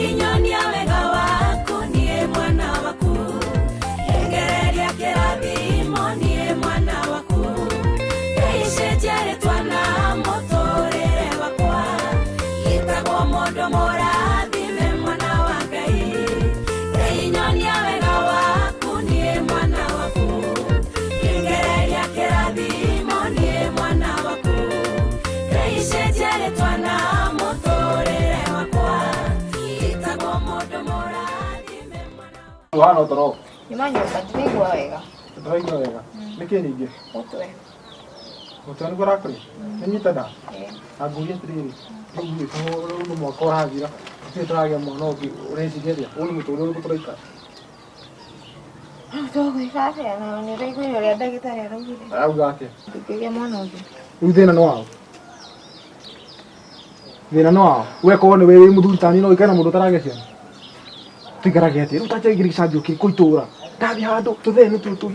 Ngai nyonia wega waku niĩ mwana waku, ngereria kĩrathimo niĩ mwana waku. Ngai cenjia rĩtwa na mũtũrĩre wakwa, gĩtagwo mũndũ mũrathime mwana wa Ngai. Ngai nyonia wega waku niĩ mwana waku, ngereria kĩrathimo niĩ mwana waku. Ngai cenjia rĩtwa na mũtũrĩre wakwa, gĩtagwo mũndũ mũrathime mwana waku. Ũhana ũtoro? Nyuma nyũmba ndiraigua wega. Ndũraigua wega. Nĩkĩ ningĩ? Mũtwe. Mũtwe nĩguo ũrakũrĩa? Nĩnyita nda? Ĩĩ. Na ngũrie atĩrĩrĩ, rĩu rĩ, rĩu nĩ mwaka ũrathira, tũtirĩ tũragĩa mwana ũngĩ, ũreciria atĩa? Ũyũ nĩ mũtũrĩre ũrĩkũ tũraikara? Rĩu tũgwĩka atĩa na nĩ ũraiguire ũrĩa ndagĩtarĩ araugire? Arauga atĩa? Ndũngĩgĩa mwana ũngĩ. Rĩu thĩna nĩ waũ? Thĩna nĩ waũ? We korwo nĩwe wĩ mũthuri ta niĩ no ũikare na mũndũ ũtaragĩa ciana? Tũikarage atĩa? Rĩu ta njagĩrĩ gĩcanjũ kĩrĩkũ itũra? Ndathiĩ handũ tũthee nĩ tũtũ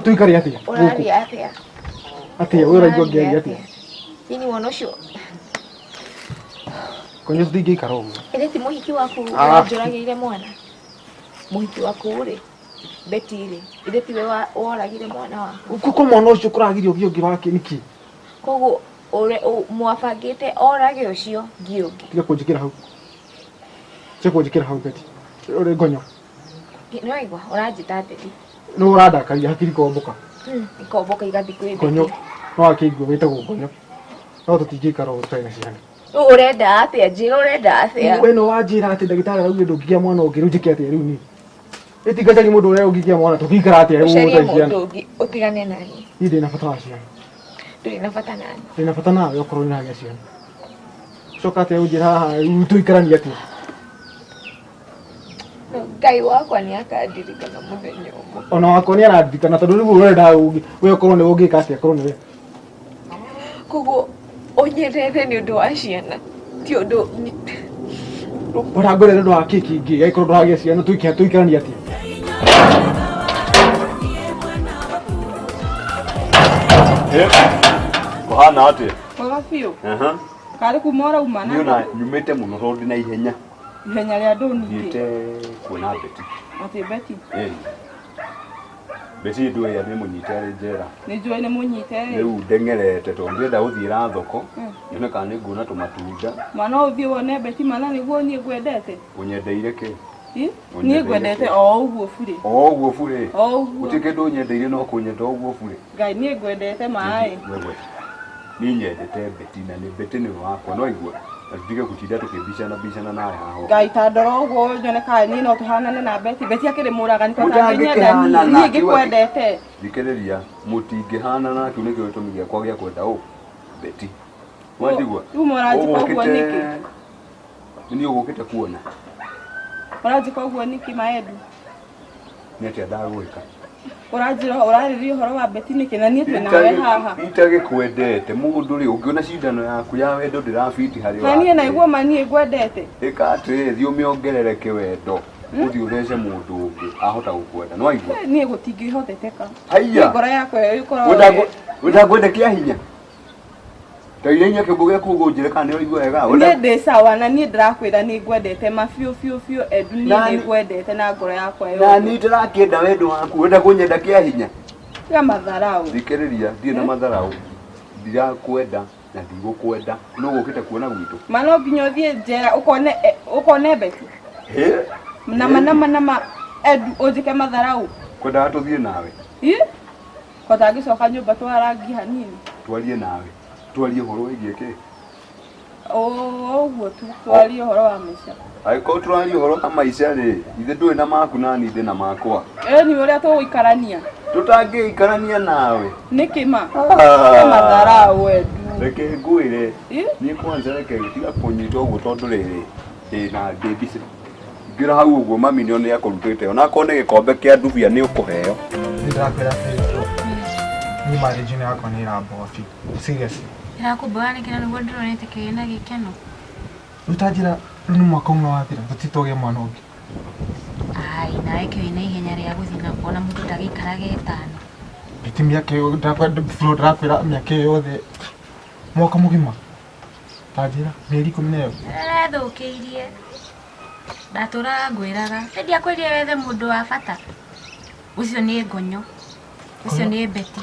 tũikare atĩa? Gũkũ? Ũraria atĩa? Atĩa? We ũraigua ngĩaria atĩa? Ini mwana ũcio Konyo tũtingĩikara ũguo. ĩrĩ ti mũhiki waku Ah. ũranjũragĩire mwana. Mũhiki waku rĩ, Betty rĩ, ithe tiwe woragire mwana waku. Ko mwana ũcio kũragirio ũgĩe ũngĩ wake nĩkĩ? Koguo mwabangĩte orage ũcio ngi ũngĩ. Tiga kũnjĩkĩra hau. Tiga kũnjĩkĩra hau Betty. Ũrĩ ngonyo. Nĩ waigua ũranjĩta Betty. Nĩ ũrandakaria hakiri komboka. Ikomboka igathiĩ kwĩ Ngonyo. Betty. No akĩigua wĩtagwo ngonyo. No tũtingĩikara ũguo tũtarĩ na ciana. Rĩu ũrenda atĩa? Njĩra ũrenda atĩa? We no wanjĩra atĩ ndagĩtarĩ araugire ndũngĩgĩa mwana ũngĩ rĩu njĩke atĩa rĩu niĩ? Ĩtingacaria mũndũ ũrĩa ũngĩgĩa mwana tũngĩikara atĩa rĩu Ũcarie ũtarĩ ciana? mũndũ ũngĩ ũtigane naniĩ. Niĩ ndĩ na bata wa ciana. Ndũrĩ na bata naniĩ. Ndĩ na bata nawe okorwo nĩ ũragĩa ciana. Coka atĩa ũnjĩra haha rĩu tũikaranie atĩa? Ngai wakwa nĩ akandirikana mũthenya ũmwe. Ona wakwa nĩ arandirikana tondũ rĩu ũrenda we okorwo nĩwe ũngĩka atĩa okorwo nĩwe. Koguo ũnyendete nĩ ũndũ wa ciana ti ũndũ Ũrangwĩra nĩ ũndũ wa kĩ kĩngĩ angĩkorwo ndũragĩa ciana tũikaranie atĩa? Kũhana atĩa? Kwega biũ. Aha. Karĩ kuma ũrauma Niĩ na ona nyumĩte mũno tondũ ndĩ na ihenya. ihenya rĩa ndũ ningĩ. Thiĩte kuona Betty. Atĩ Betty. Ĩĩ. Betty ndũĩ nĩ mũnyite arĩ njera. Nĩ njũĩ nĩ mũnyite ĩ. Rĩu ndeng'erete tondũ ndĩrenda gũthiĩra thoko. Nyone kana nĩ nguona tũmatunda. Mwana ũthiĩ wone Betty mana nĩguo niĩ ngwendete. Ũnyendeire kĩ? Ĩ? Ũnyendeire Niĩ ngwendete kĩ? o ũguo burĩ. O ũguo burĩ. O ũguo. Gũtirĩ kĩndũ ũnyendeire no kũnyenda o ũguo burĩ. Ngai niĩ ngwendete maĩ. Wewe. Niĩ nyendete Betty na nĩ Betty nĩwe wakwa no igua. Na tũtige gũtinda tũkĩmbicana mbicana nawe haha. Ngai ta ndora ũguo nyone kana niĩ no tũhanane na Betty. Betty akĩrĩ mũragani ko atangĩnyenda Mũtangĩkĩhanana, niĩ. Niĩ ngĩkwendete. Thikĩrĩria, mũtingĩhanana kĩu nĩkĩo gĩtũmi gĩakwa gĩa kwenda ũ Betty. Wanjigua? Rĩu mũranjĩka ũguo Ũgũkĩte- nĩkĩ? Nĩ niĩ ũgũkĩte kuona. Ũranjĩka ũguo nĩkĩ Maendu? Nĩ atĩa ndagwĩka? Ũranjĩra ũrarĩria ũhoro wa Betty nĩkĩ na niĩ twĩ nawe haha. Itagĩkwendete mũndũ rĩ ũngĩona cindano yaku ya wendo ndĩrabiti harĩ Na niĩ naigua ma niĩ ngwendete. Ĩka atĩrĩrĩ, thiĩ ũmĩongerere kĩwendo ũthiĩ ũthece mũndũ ũngĩ ahota gũkwenda nĩ waigua? Niĩ gũtingĩhoteteka. Haiya! Niĩ ngoro yakwa ĩkoragwo Wenda ngwende kĩa hinya? Ta iria kĩongo gĩaku ũguo ũnjĩre kana nĩ ũraigua wega. Niĩ ndĩ sawa na niĩ ndĩrakwĩra nĩ ngwendete ma biũ biũ biũ Edu niĩ Na nĩ ni- ngwendete na ngoro yakwa Na yothe. niĩ ndĩrakĩenda wendo waku, wenda kũnyenda kĩa hinya. Tiga matharau. Thikĩrĩria, ndirĩ na matharau. Ndirakwenda na ndigũkwenda. Nũ ũgũkĩte kuona gwitũ? Ma no nginya ũthiĩ njera ũkone ũkone Betty. Hĩ? Nama nama nama Edu ũnjĩke matharau. Kwendaga tũthiĩ nawe. Ĩ? Ko tangĩcoka nyũmba twarangi hanini. Twarie nawe. Twarie ũhoro wĩgiĩ kĩ? Ũguo tu twarie ũhoro wa maica. Angĩkorwo tũraria ũhoro wa maica rĩ, ithe ndũrĩ na maku na niĩ ndĩ na makwa. Ĩni ũrĩa tũgũikarania. Tũtangĩikarania nawe. Nĩkĩ ma? Ah. Matharau Edu. Reke ngwĩre. Ĩ? Niĩ kwanza reke tiga kũnyita ũguo tondũ rĩrĩ ndĩna ndĩ busy. Ingĩra hau ũguo mami nĩ nĩ akũrutĩte onakorwo nĩ gĩkombe kĩa ndubia nĩ ũkũheo. Niĩ ndĩrakwĩra atĩrĩrĩ bro, niĩ marriage ĩno yakwa nĩ ĩramboa biũ. Seriously. Ĩrakũmboa nĩkĩ na nĩguo ndĩronete kĩrĩ na gĩkeno? Rĩu ta njĩra rĩu nĩ mwaka ũmwe wathira tũtirĩ twagĩa mwana ũngĩ. Ai, nawe kĩ wĩna ihenya rĩa gũthiĩ na kuona mũndũ ndagĩikaraga ĩtano. Iti mĩaka ĩyo ndĩrakwĩra bro ndĩrakwĩra mĩaka ĩyo yothe mwaka mũgima. Ta njĩra mĩeri 11. Thũkĩirie. Ndatũraga ngwĩraga. Nĩ ndiakwĩrire wethe mũndũ wa bata. Ũcio nĩ ngonyo. Ũcio nĩ Beti.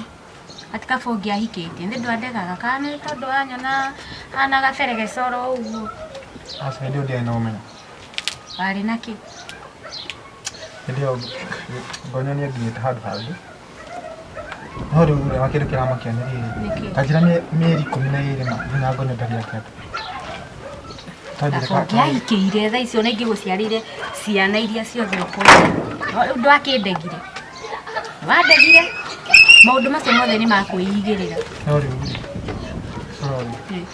Atĩ kaba ũngĩahikĩtie. Nĩ ndwandegaga kana nĩ tondũ wanyona hana gaberegecoro ũguo. Aca hĩndĩ ĩyo ndiarĩ na ũmenyo. Warĩ na kĩ? Hĩndĩ ĩyo ngonyo nĩ anginyĩte handũ hangĩ. No rĩu rĩ, kĩndũ kĩramakia nĩ rĩrĩ. Nĩkĩ? Ta njĩra mĩeri 12 ma nginya ngonyo ndarĩ akĩenda. Ta njĩra Kaba ũngĩahikĩire thaa icio na ingĩgũciarĩire ciana iria ciothe ũkwenda. No rĩu ndwakĩndegire. Wandegire. Maũndũ macio mothe nĩ makwĩigĩrĩra. No rĩu rĩ, sorry.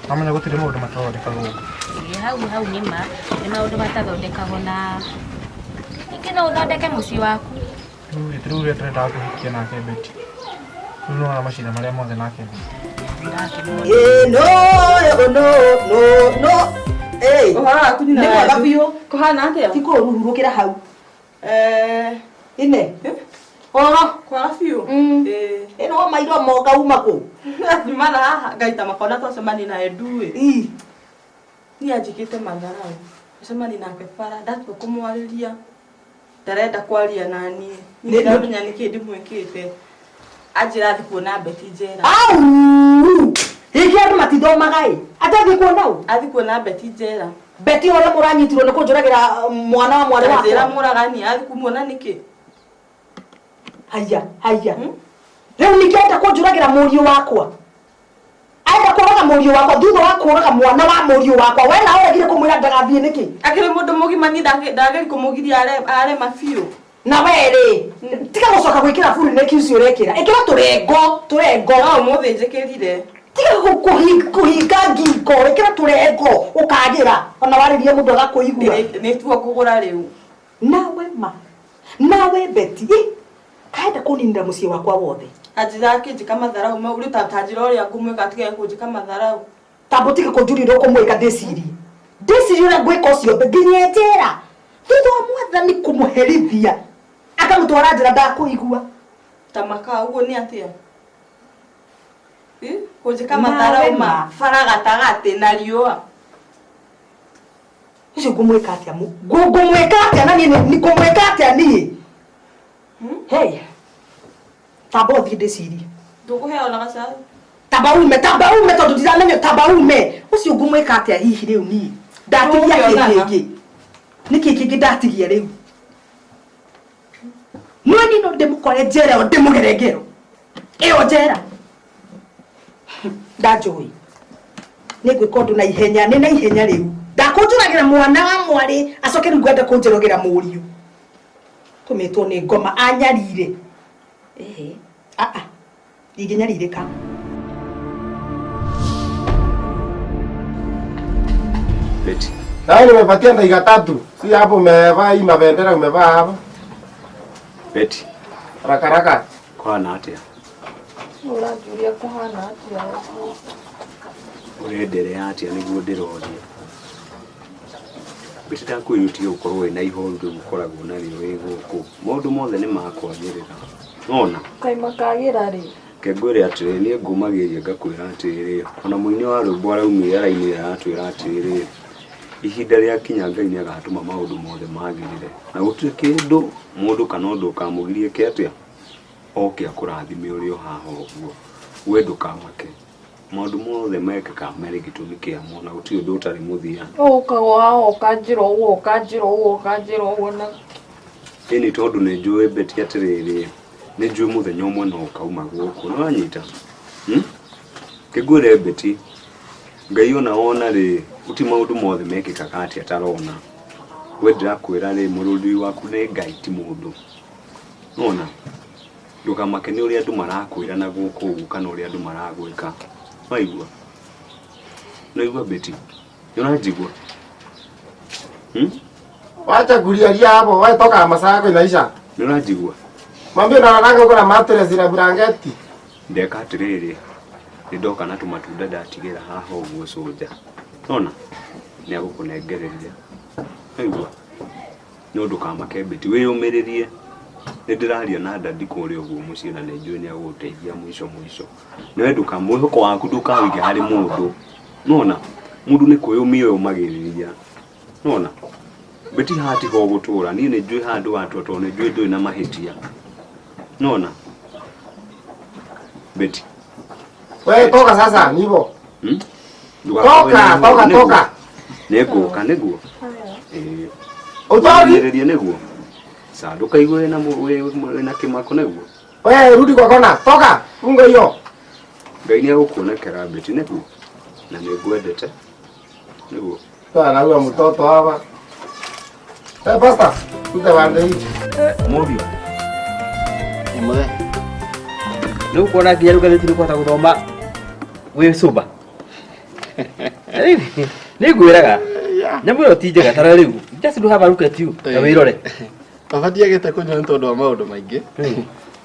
Amenya gũtirĩ maũndũ matathondekagwo. Ĩĩ, hau hau nĩ ma nĩ maũndũ matathondekagwo na ningĩ no ũthondeke mũciĩ waku. Rĩu rĩ, rĩu ũrĩa tũrendaga kũhikia nake Betty. Rĩu nĩwona macira marĩa mothe nake Betty. Ĩ, no no no no ĩ Ũhoro waku nyina nĩ wa mwega Edu? biũ. Kũhana atĩa? Ti kũũrũ hurũkĩra hau. Eh, Ine. Ũhoro. Kwara biũ. Mm. Ĩĩ. Ĩno mairo moka uma kũ? Nyuma na haha ngaita makona twacemania na Edu ĩ. Ĩ. Niĩ anjĩkĩte matharau. Twacemania nake bara ndatua kũmwarĩria. Ndarenda kwaria na niĩ. Niĩ ndiramenya nĩkĩ ndĩmwĩkĩte. Anjĩra athiĩ kuona Beti njera. Au! Hihi andũ matithomaga ĩ? Atathiĩ kuona ũ? Athiĩ kuona Beti njera. Beti ũrĩa mũranyitirwo nĩ kũnjũragĩra mwana wa mwarĩ Anjĩra wakwa. mũragani athiĩ kumuona nĩkĩ? Haya, haya. Rĩu ningĩ enda kũnjũragĩra mũriũ wakwa. Enda kũraga mũriũ wakwa thutha wa kũraga mwana wa mũriũ wakwa. We nawe ũregire kũmwĩra ndagathiĩ nĩkĩ? Akĩrĩ mũndũ mũgima niĩ ndageri kũmũgiria arema biũ. Na we rĩ, tiga gũcoka gwĩkĩra buri nĩkĩ ũcio ũrekĩra. Ĩkĩra tũrengo, tũrengo. No ũmũthĩ njĩkĩrire. Tiga kũhinga ngingo, ĩkĩra tũrengo ũkagĩra. Ona warĩria mũndũ agakũigua. Nĩtuo kũgũra rĩu. Nawe ma. Nawe Betty, ĩ, kaenda kũninĩra mũciĩ wakwa wothe. Anjĩra akĩnjĩka matharau mau rĩu ta njĩra ũrĩa ngũmwĩka atige kũnjĩka matharau. Tamba ũtige kũnjũria ũrĩa ũkũmwĩka ndĩcirie. Ndĩcirie ũrĩa ngwĩka ũcio nginya njera. Thutha wa mwathani kũmũherithia akamũtwara njera ndakũigua. Ta makaa ũguo nĩ atĩa? Ĩ, kũnjĩka matharau ma bara gatagatĩ na riũa. Ũcio ngũmwĩka atĩa? Ngũmwĩka atĩa na niĩ ngũmwĩka atĩa niĩ? Hey. Tamba ũthiĩ ndĩcirie. Ndũkũheo na gacai. Tamba ume, tamba ume tondũ ndiramenya tamba ume. Ũcio ngũmwĩka atĩa hihi rĩu niĩ? Ndatigia kĩ kĩngĩ? Nĩkĩ kĩngĩ ndatigia rĩu? No niĩ no ndĩmũkore njera ĩyo ndĩmũgere ngero. Ĩyo njera. Ndanjũĩ. Nĩ ngwĩka ũndũ na ihenya, nĩ na ihenya rĩu. Ndakũnjũragĩra mwana wa mwarĩ, acoke rĩu ngwenda kũnjũragĩra mũriũ. Tũmĩtwo nĩ ngoma anyarire. Ehe. Aa. Ndingĩnyarirĩka. Beti. Sasa nimepatia dakika tatu. Si hapo umevaa hii mabendera umevaa hapa. Beti. Raka raka. Kũhana atĩa? Ũranjũria kũhana atĩa ũguo? Ũrenderea atĩa nĩguo ndĩroria? Beti ndakwĩra ũtige gũkorwo wĩna ihoru rĩu ũkoragwo narĩo wĩ gũkũ. Maũndũ mothe nĩ makwagĩrĩra. Nona? Kaĩ makagĩra rĩ? Reke ngwĩre atĩrĩrĩ, niĩ ngũmagĩria ngakwĩra atĩrĩrĩ, ona mũini wa rwĩmbo araumire arainire aratwĩra atĩrĩrĩ, ihinda rĩakinya Ngai nĩ agatũma maũndũ mothe magĩrĩre. Na gũtirĩ kĩndũ mũndũ kana ũndũ ũkamũgiria eke atĩa? Oke akũrathime ũrĩ o haha ũguo. We ndũkamake. Maũndũ mothe mekĩkaga marĩ gĩtũmi kĩamo na gũtirĩ ũndũ ũtarĩ mũthia. Ũkaga haha ũkanjĩra ũguo ũkanjĩra ũguo ũkanjĩra ũguo na Ĩni tondũ nĩ njũĩ Beti atĩrĩrĩ, nĩ njũĩ mũthenya ũmwe no ũkauma gũkũ. Nĩ wanyita? Kĩngwĩre Beti, Ngai ona wona rĩ, gũtirĩ maũndũ mothe mekĩkaga atĩ atarona. We ndĩrakwĩra rĩ, mũrũri waku nĩ Ngai ti mũndũ. Nĩwona? Ndũkamake nĩ ũrĩa andũ marakwĩra na gũkũ ũguo kana ũrĩa andũ maragwĩka. Nĩwaigua? Nĩwaigua Beti? Nĩũranjigua? Wacha kulialia hapo, wewe toka masaa yako inaisha. Nĩũranjigua? Mwambie unalalanga huko na mattress na blanketi. Ndeka atĩrĩrĩ, nĩndoka na tũmatunda ndatigĩra haha ũguo cũnja. Nona? Nĩagũkũnengereria. Nĩwaigua? No ndũkamake Beti, wĩyũmĩrĩrie. Nĩndĩraria na dadi kũrĩa ũguo mũciĩ na nĩnjũĩ nĩagũgũteithia mũico mũico. Nawe mwĩhoko waku ndũkawĩige harĩ mũndũ. Nona? Mũndũ nĩ kwĩyũmia ũyũmagĩrĩria. Nona Beti haha tiho gũtũra niĩ nĩ njũĩ handũ watũra tondũ nĩ njũĩ ndũrĩ na mahĩtia. Nona Beti. We toka sasa, ni hivyo. Hmm? Toka, toka, toka. Nĩngũka nĩguo. Ĩĩ. Utori. Ũmenyerĩrie nĩguo. Sa ndũkaigue wĩna wĩna kĩmako nĩguo. We rudi kwa kona. Toka. Funga hiyo. Ngai nĩ egũkuonekera Beti nĩguo. Na nĩ ngwendete nĩguo. Toa na huyo mtoto hapa. Eh, pastor, mte bande hii. Mũriũ Mũthee. nĩ ũkuona nginya rĩu ngathĩti nĩ ũkũhota gũthoma wĩ cũmba nĩ ngwĩraga nyamũ ĩyo ti njega tara rĩu just do have a look at you na wĩrore. Baba ndiagĩte kũnyua nĩ tondũ wa maũndũ maingĩ.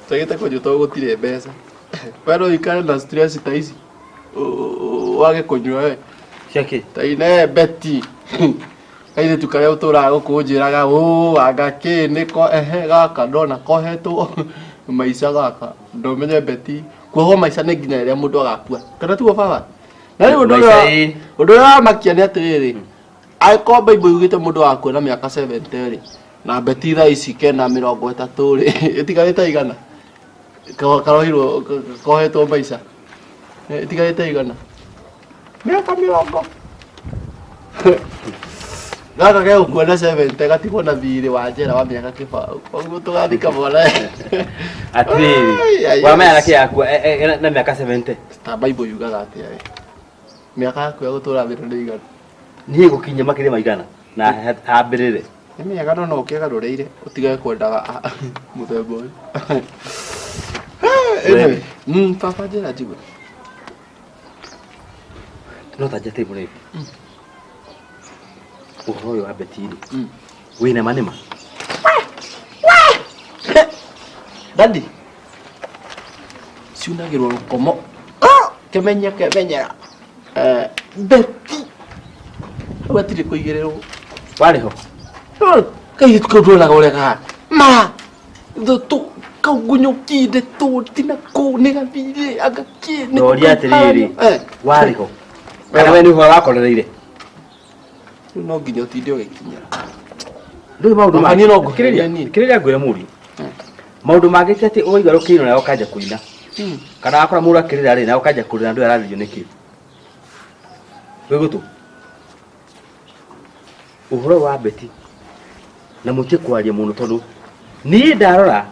Twagĩte kũnyua tondũ gũtirĩ mbeca. We no ũikare na stress ta ici wage kũnyua we. Ciakĩ? Ta ine Beti. Kairĩtu karĩa ũtũraga gũkũ ũnjĩraga ũ anga kĩ nĩko ehe gaka ndona kohetwo maica gaka ndomenye Beti kuohwo maica nĩ nginya rĩrĩa mũndũ agakua kana tiguo baba? Na rĩu ũndũ Maica ũrĩa ĩ. ũndũ ũrĩa wamakia nĩ atĩrĩrĩ angĩkorwo Bible yugĩte mũndũ agakua na mĩaka 70 rĩ na Beti thaa ici kena 30 rĩ ĩtigarĩte igana karohirwo kohetwo maica ĩtigarĩte igana mĩaka mĩrongo gaka gegũkua na 70 gatigwo na thirĩ wa njera wa mĩaka kĩbaũ koguo tũgathika mwana. Atĩrĩrĩ Ai, ai, wamenya ai. nake yakua na mĩaka 70. Ta Bible yugaga atĩa we mĩaka yaku ya gũtũra thĩ ĩno nĩ igana? Niĩ gũkinyia makĩria ma igana na hambĩrĩre. Nĩ mĩega no no ũkĩgarũrĩire ũtigage kwendaga mũthemba ũyũ. Anyway, baba njĩra njigue. No ta njate mũrĩmi ũhoro ũyũ wa Beti rĩ wĩna ma nĩ ma? Dadi ciunagĩrwo rũkomo kĩmenya kĩmenyera Beti hau hatirĩ kũigĩrĩrwo. Warĩ ho? Kairĩtu kau ndonaga ũrĩa kahana ma tũ kaungunyũki ndeto tina kũ nĩ gathirĩ anga kĩ nĩ Ndoria atĩrĩrĩ warĩ ho kana we nĩ ũhoro wakorereire? Rĩu no nginya ũtinde ũgĩkinyĩra. Ndũĩ maũndũ Baba, niĩ no ngũherie Thikĩrĩria, thikĩrĩria ngwĩre mũriũ maũndũ mangĩ ti atĩ ũraigua rũkĩino nawe ũkanjia kũina kana wakora mũndũ akĩrĩra rĩ nawe ũkanjia kũrĩra ndũĩ ararĩrio nĩkĩ wĩ gũtũ ũhoro wa Beti na mũtie kwaria mũno tondũ niĩ ndarora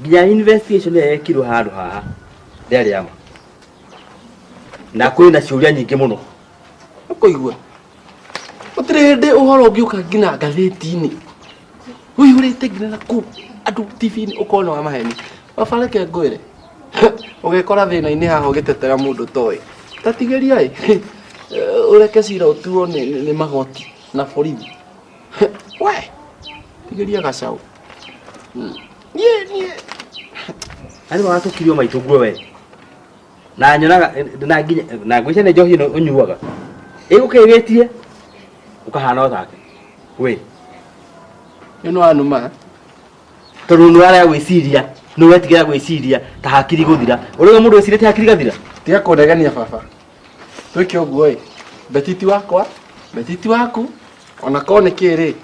nginya investigation ĩrĩa yekirwo handũ haha ndĩarĩ ya ma na kwĩna ciũria nyingĩ mũno. Ũkũigua gũtirĩ hĩndĩ ũhoro ũngĩũka nginya ngathĩti-inĩ ũihũrĩte nginya na kũu andũ TV-inĩ ũkorwo nĩ wa maheni. Baba reke ngwĩre ũgekora thĩna-inĩ haha ũgĩtetera mũndũ ũtoĩ tatigĩria ĩ ũreke cira ũtuo nĩ magoti na borithi we tigĩria gacaũ niĩ niĩ Arĩ watũkirio maitũ nguo we na nyonaga na nginya na ngwĩcia nĩ njohi ĩno ũnyuaga ĩgũkĩgĩtie ũkahana o take we ĩno wanuma tondũ nĩ warega gwĩciria nĩ ũretigĩra gwĩciria ta hakiri gũthira ũrĩa mũndũ wĩcirĩtie hakiri gathira. Tiga kũndegenia baba twĩke ũguo ĩ Beti ti wakwa Beti ti waku ona korwo nĩ kĩ rĩ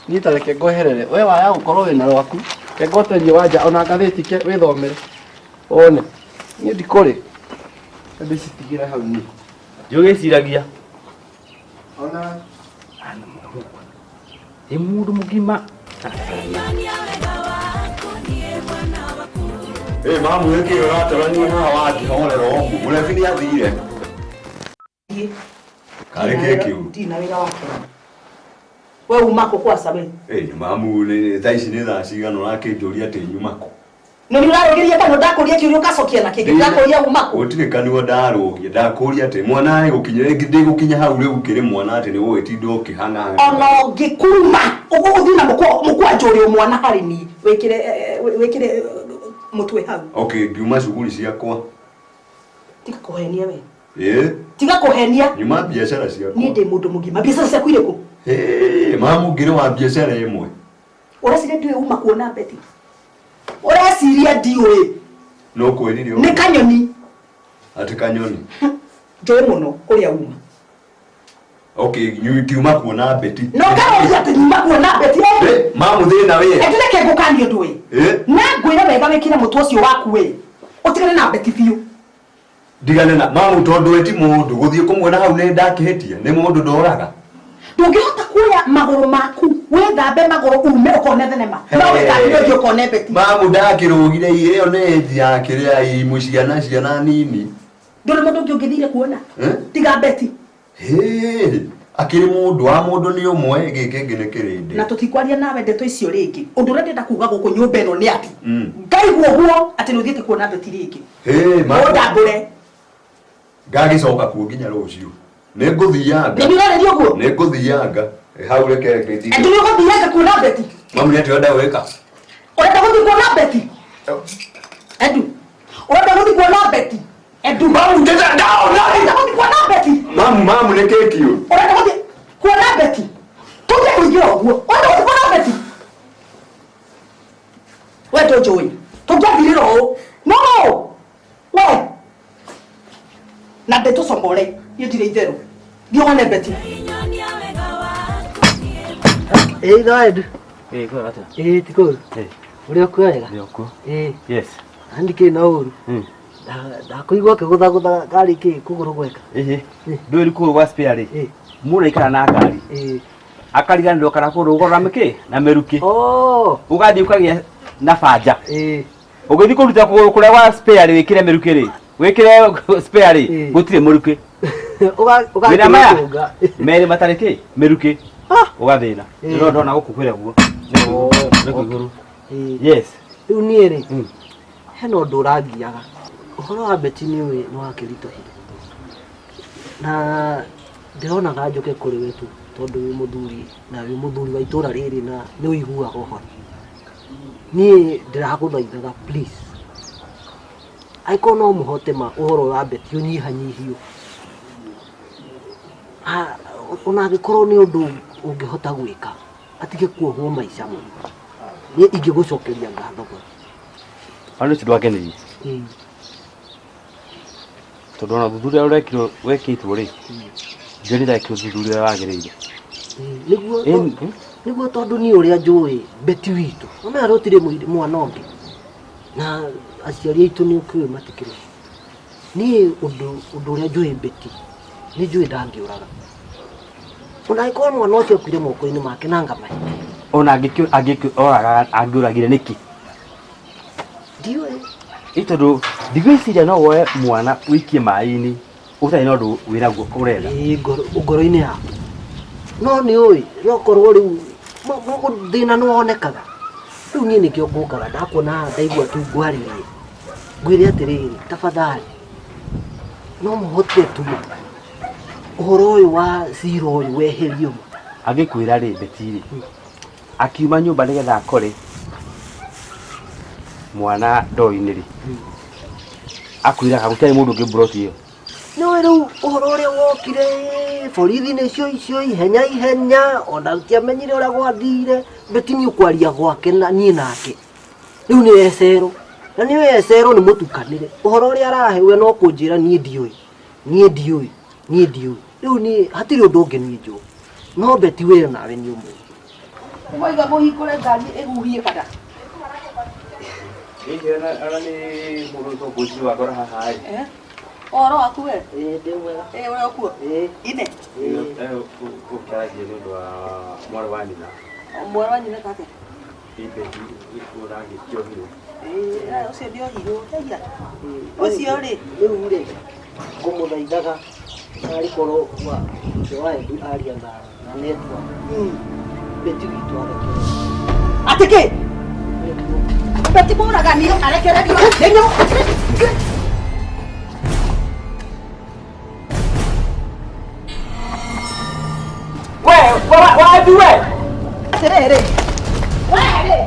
niĩ ta reke ngweherere we waya gũkorwo wĩna rwaku reke ngweterie wanja ona ngathĩti ke wĩthomere wone niĩ ndikũrĩ ndĩcitigĩre hau niĩ Ndiũgĩciragia ona ĩ mũndũ mũgima. Ĩ mamu nĩkĩ ũratarania haha wakĩhorera ũguo mũrebi nĩ athire karĩ kĩ kĩu? Ndirĩ na wĩra wake we uma kũ kwaca we? Ĩ mamu nĩ thaa ici nĩ thaa cigana ũrakĩnjũria atĩ nyuma kũ? No nĩ ũrarũgĩria kanua ndakũria kĩũria ũgacokia na kĩngĩ ndakũria uma kũ? Gũtirĩ kanua ndarũgia ndakũria atĩ mwana agũkinya ndĩgũkinya hau rĩu kĩrĩ mwana atĩ nĩ gũgĩtinda ũkĩhang'aga. Ona ũngĩkuruma ũgũthiĩ na mũkwanjũ ũrĩ o mwana harĩ niĩ wĩkĩre wĩkĩre mũtwe hau. Okay, ngiuma cuguri ciakwa. Tiga kũhenia we. Ĩ Tiga kũhenia. Nyuma biacara ciakwa. Niĩ ndĩ mũndũ mũgima biacara ciaku irĩkũ? Ĩ mamu ngĩrĩ wa biacara ĩmwe. Ũreciria ndiũĩ uma kuona Beti? Ũreciria ndiũĩ? No kwĩrire Nĩ kanyoni. Atĩ kanyoni? Njũĩ mũno kũrĩa uma. Okay, ngiuma kuona Beti. No karoria atĩ nyuma kuona Beti. Mamu thĩna wĩ. Edu reke ngũkanie ũndũ ĩ. Eh? Na ngwĩre wega wĩkĩre mũtwe ũcio waku ĩ. Ũtigane na Beti biũ. Ndigane na mamu tondũ we ti mũndũ gũthiĩ kũmuona hau nĩ ndakĩhĩtia nĩ mũndũ ndoraga. Ndũngĩhota kuoya magũrũ maku wĩthambe magũrũ ume ũkone thenema. No wĩthambire ũthiĩ ũkone Beti. Mamu ndakĩrũgire ĩyo nĩ ĩnji ya kĩrĩa imwe ciana ciana nini. Ndũrĩ mũndũ ũngĩ ũngĩthire kuona. Eh? Tiga Beti. Hĩ, akĩrĩ mũndũ wa mũndũ nĩ ũmwe gĩkĩ kĩngĩ nĩ kĩrĩndĩ. Na tũtikwaria nawe ndeto icio rĩngĩ. Ũndũ ũrĩa ndĩrenda kuga gũkũ nyũmba ĩno nĩ atĩ Mm. ngaigua ũguo atĩ nĩ ũthiĩte kuona Beti rĩngĩ. Hĩ, mamu. Ũndambũre. Ngagĩcoka kuo nginya rũciũ. Nĩ ngũthianga. Nĩ ũrarĩria ũguo? Nĩ ngũthianga. Hau reke ngĩtige. Edu nĩ ũgũthianga kuona Beti. Mamu nĩ atĩa ũrenda gwĩka? Ũrenda gũthiĩ kuona Beti? Edu. Ũrenda gũthiĩ kuona Beti? Edu. Mamu ndĩra ndaona. Ũrenda gũthiĩ kuona Beti? Mamu mamu nĩ kĩĩ kĩũru? Ũrenda gũthiĩ kuona Beti? Tũthiĩ kũingĩra ũguo. Ũrenda gũthiĩ kuona Beti? We ndũnjũĩ. Tũngĩathirĩra ũũ. No no. We. Na ndĩtũcomore. Niĩ ndirĩ itherũ. Thiĩ wone Beti. Ĩĩ no Edu. Ĩĩ kwega atĩa? Ĩĩ ti kũũru. Ĩĩ. Ũrĩ o kuo wega? Ndĩ o kuo. Ĩĩ. Yes. Na ndikĩrĩ na ũru. Ndakũigua ũkĩgũthagũtha ngari kĩ kũgũrũ gweka. Ĩhĩ. Ndũĩ kũgũrũ gwa spare rĩ. Mũndũ aikara na ngari. Akariganĩrwo kana kũgũrũ gũkorwo na mĩkĩ na mĩrukĩ. Ũgathiĩ ũkagĩa na banja. Ũgĩthiĩ kũruta kũgũrũ kũrĩa gwa spare rĩ wĩkĩre mĩrukĩ rĩ. Wĩkĩre spare rĩ gũtirĩ mũrukĩ. Wĩna maya merĩ matarĩ kĩ mĩrukĩ. Ũgathĩna. Ndĩrona ndona gũkũ kwĩra guo. Nĩ igũrũ. Yes. Rĩu niĩ rĩ hena ũndũ ũrangiaga. Ũhoro wa Beti nĩ ũĩ nĩ wakĩritũhire. Na ndĩronaga njũke kũrĩ we tu tondũ wĩ mũthuri na wĩ mũthuri wa itũra rĩrĩ na nĩ ũiguaga ũhoro. Niĩ ndĩragũthaithaga please. Angĩkorwo no mũhote ma ũhoro wa Beti ũnyihanyihio. Ona angĩkorwo nĩ ũndũ ũngĩhota gwĩka atige kuohwo maica mũno. Niĩ ingĩgũcokeria ngatho mũno. Ona ũcio ndwangenirie. Tondũ ona ũthuthuria ũrekirwo wekĩtwo rĩ njũĩ ndekirwo ũthuthuria ũrĩa wagĩrĩire. Nĩguo nĩguo tondũ niĩ ũrĩa njũĩ Beti witũ ũmenya gũtirĩ mwana ũngĩ na aciari aitũ nĩ ũkĩũĩ matikĩrĩ. Niĩ ũndũ ũrĩa njũĩ Beti nĩ njũĩ ndangĩũraga. Ona angĩkorwo mwana ũcio akuire moko-inĩ make na ngamahe. Ona angĩoraga angĩũragire nĩkĩ? Ndiũĩ. Ĩ tondũ ndigwĩciria no woe mwana ũikie maĩ-inĩ ũtarĩ na ũndũ wĩnaguo ũrenda. Ĩĩ ngoro-inĩ yaku. No nĩ ũĩ nokorwo rĩu thĩna nĩ wonekaga. Rĩu niĩ nĩkĩo ngũkaga ndakuona haha ndaigua tu ngwarĩrie. Ngwĩre atĩrĩrĩ tafadhali no mũhote tu ũhoro ũyũ wa cira ũyũ weherio ma. Angĩkwĩra rĩ Beti rĩ akiuma nyũmba nĩgetha akore mwana ndoo-inĩ rĩ akwĩraga gũtirĩ mũndũ ũngĩ mburoti ĩyo. Nĩũĩ rĩu ũhoro ũrĩa wokire borithi nĩcio icio ihenya ihenya ona ũtiamenyire ũrĩa gwathire Beti nĩ ũkwaria gwake na niĩ nake. Rĩu nĩ ecerwo na nĩ ecerwo nĩ mũtukanĩre ũhoro ũrĩa arahe we no kũnjĩra niĩ ndiũĩ niĩ ndiũĩ niĩ ndiũĩ rĩu niĩ hatirĩ ũndũ ũngĩ niĩ njũĩ no Beti we nawe nĩ ũmũĩ. Waiga mũhingũre ngari ĩhuhie kana? Gĩkĩ ona nĩ mũndũ ũtongoci wakora haha ĩ. Ũhoro waku we? Ĩĩ ndĩ mwega. Ĩĩ ũrĩ o kuo? Ine. Ũkĩaragia nĩ ũndũ wa mwarĩ wa nyina. Mwarĩ wa nyina eka atĩa? Ĩ Beti ũragĩkĩohirwo. Ĩĩ ũcio ndiohirwo. Haiya. Ũcio rĩ? Rĩu rĩ ngũmũthaithaga narĩ korwo wa Edu aria na network. Beti witũ arekererio. Atĩ kĩ? Beti mũragani arekererio. Nĩ We, wa Edu we. Atĩrĩrĩ. We rĩ.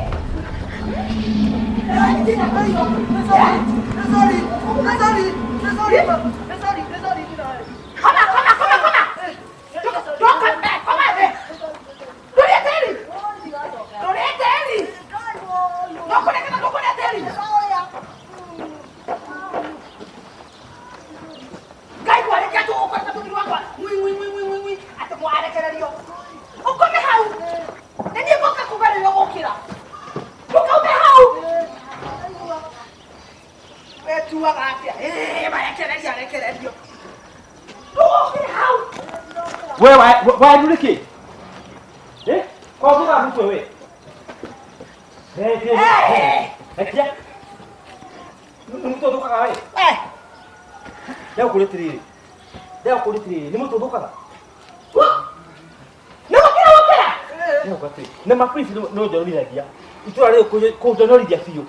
Koma, koma, koma, koma. Toka, koma thĩ. Ndũrĩe tĩri. Ndũrĩe tĩri. Ndũkũrĩa kana ndũkũrĩa tĩri. Ngaigua rĩngĩ atĩ ũgũkorwo na mũthuri wakwa. Ng'ui, ng'ui, ng'ui, ng'ui, ng'ui. Atĩ mwana We wanyu nĩkĩ? Eh? Kwa thutha mutwe we. Rekia. Nĩ mũtwe ũthũkaga we. Ndagũkũria atĩrĩrĩ. Ndagũkũria atĩrĩrĩ, nĩ mũtwe ũthũkaga? Nĩ gũkĩra gũkĩra. Ndagũkũria atĩrĩrĩ, na mapolisi no njonorithagia. Itũra rĩrĩ kũnjonorithia biũ.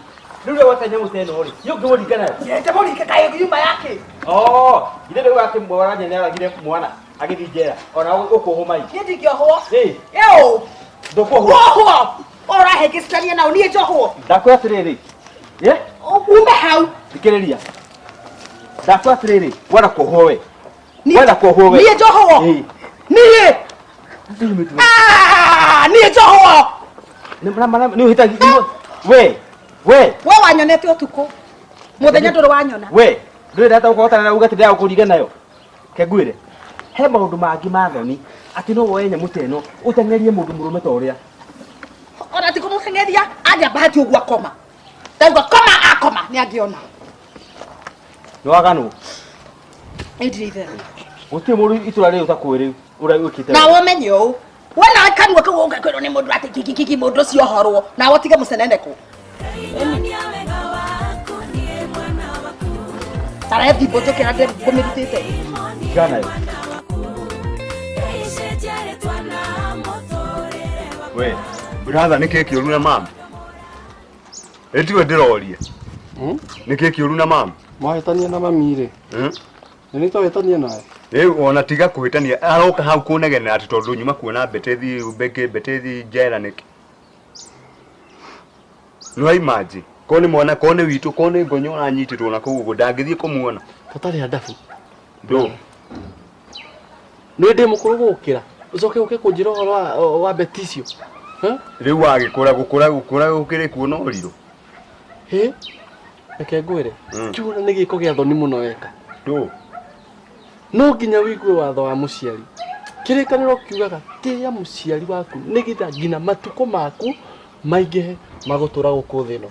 Rĩu rĩrĩa gweta nyamũ ta ĩno rĩ, niĩ ũngĩmũringa nayo. Nyende mũringe kaĩ nyumba yake. Oh, ithe rĩu atĩ mwaranya nĩ aragire mwana agĩthiĩ njera. Ona ũkũhwo mai. Niĩ ndingĩohwo. Ĩ, Ĩũ. ndũkũhwo. Wohwo. Ũrahĩngĩcithania nao niĩ njohwo. Ndakwĩra atĩrĩrĩ. Ye? Ume hau. Thikĩrĩria. Ndakwĩra atĩrĩrĩ, wenda kuohwo we. Wenda kuohwo we. Niĩ njohwo. Ĩ. Niĩ. Ah, niĩ njohwo. Nĩ ũhĩtagia. We. We. We wanyonete ũtukũ. Mũthenya ndũrĩ wanyona. We. Ndũrĩ ndahota gũkũhotana na uga atĩ ndĩragũkũringa nayo. Ke ngwĩre. He maũndũ mangĩ ma thoni atĩ no woe nyamũ ta ĩno ũteng'erie mũndũ mũrũme ta ũrĩa. Ona ti kũmũteng'eria anjamba hati ũguo akoma. Ndauga koma akoma nĩ angĩona. Nĩ waganwo. Ĩ ndirĩ itherũ. Gũtirĩ mũndũ itũra rĩrĩ ũtakũĩ rĩu ũrĩa wĩkĩte. Nawe ũmenye ũũ. We nawe kanua kau ũngĩkwĩrwo nĩ mũndũ atĩ kikikiki mũndũ ũcio ohorwo nawe ũtige mũceneneko. Tara thimbo njũkĩra ngũmĩrutĩte. Tigana nayo. We, brother nä kä kä å ru na mam? Ä tiwe ndä roria. Nä kä kä å ru na mam? Mwahĩtania na mami rĩ nĩ nĩ twahĩtania nawe Rĩu ona tiga kũhĩtania aroka hau kũnegenera atĩ tondũ nyuma kuona mbete thi mbeke mbete thi njera nĩkĩ? Nĩ imagine ko nĩ mwana ko nĩ witũ ko nĩ ngonyo ũranyitĩtwo na kũu ũguo ndangĩthiĩ kũmuona. Tũtarĩ andabu. Ndũ. Nĩ ndĩ mũkũrũ gũkĩra ũcoke ũke kũnjĩra ũhoro wa beti icio. Rĩu wagĩkũra gũkũra gũkũra gũkĩrĩ kuona ũrirũ. Hĩ reke ngwĩre kiugo nĩ gĩko gĩa thoni mũno weka. Ndũ. No nginya wĩigue watho wa mũciari. Kĩrĩkanĩro kiugaga tĩĩa mũciari waku nĩgetha nginya matukũ maku maingĩhe magũtũra gũkũ thĩ ĩno.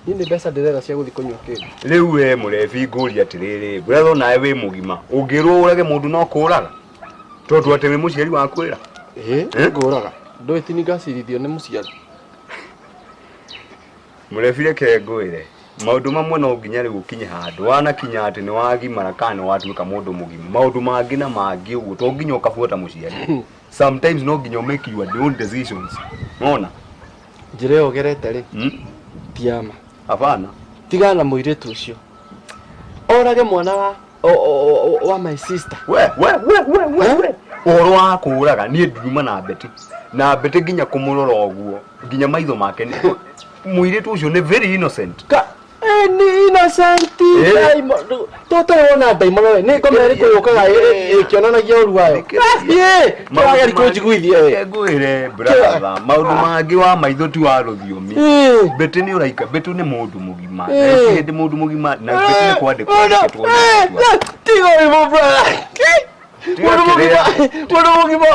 Niĩ nĩ mbeca ndĩretha cia gũthiĩ kũnyua kĩndũ. Rĩu we mũrebi ngũria atĩrĩrĩ brother nawe wĩ mũgima ũngĩrwo ũrage mũndũ no kũraga tondũ atĩ wĩ mũciari wakwĩra. Ĩ ngũraga ndũĩ ti ningacirithio nĩ mũciari. Mũrebi reke ngwĩre maũndũ mamwe no nginya rĩu ũkinye handũ wanakinya atĩ nĩ wagimara kana nĩ watuĩka mũndũ mũgima maũndũ mangĩ na mangĩ ũguo to nginya ũkabuata mũciari sometimes no nginya make your own decisions nona Njĩra ĩyo ũgerete rĩ ti ya ma. Hapana. Tigana na mũirĩtu ũcio orage mwana wa wa my sister. We we we we we we ũhoro wa kũraga niĩ ndiuma na mbeti na mbeti nginya kũmũrora ũguo nginya maitho make mũirĩtu ũcio nĩ very innocent Ka nĩ innocent tũtarĩ wona ndaimono we nĩ ngoma ĩrĩkũ yũkaga ĩkĩonanagia ũru wayo. Kĩrageri kũnjiguithia we. Ngwĩre brother maũndũ mangĩ wa maitho ti wa rũthiomi mbeti nĩ ũraika mbeti nĩ mũndũ mũgima na hĩndĩ mũndũ mũgima na mbeti nĩ kwandĩkwo andĩkĩtwo Tiga ũrimũ brother. Mũndũ mũgima mũndũ mũgima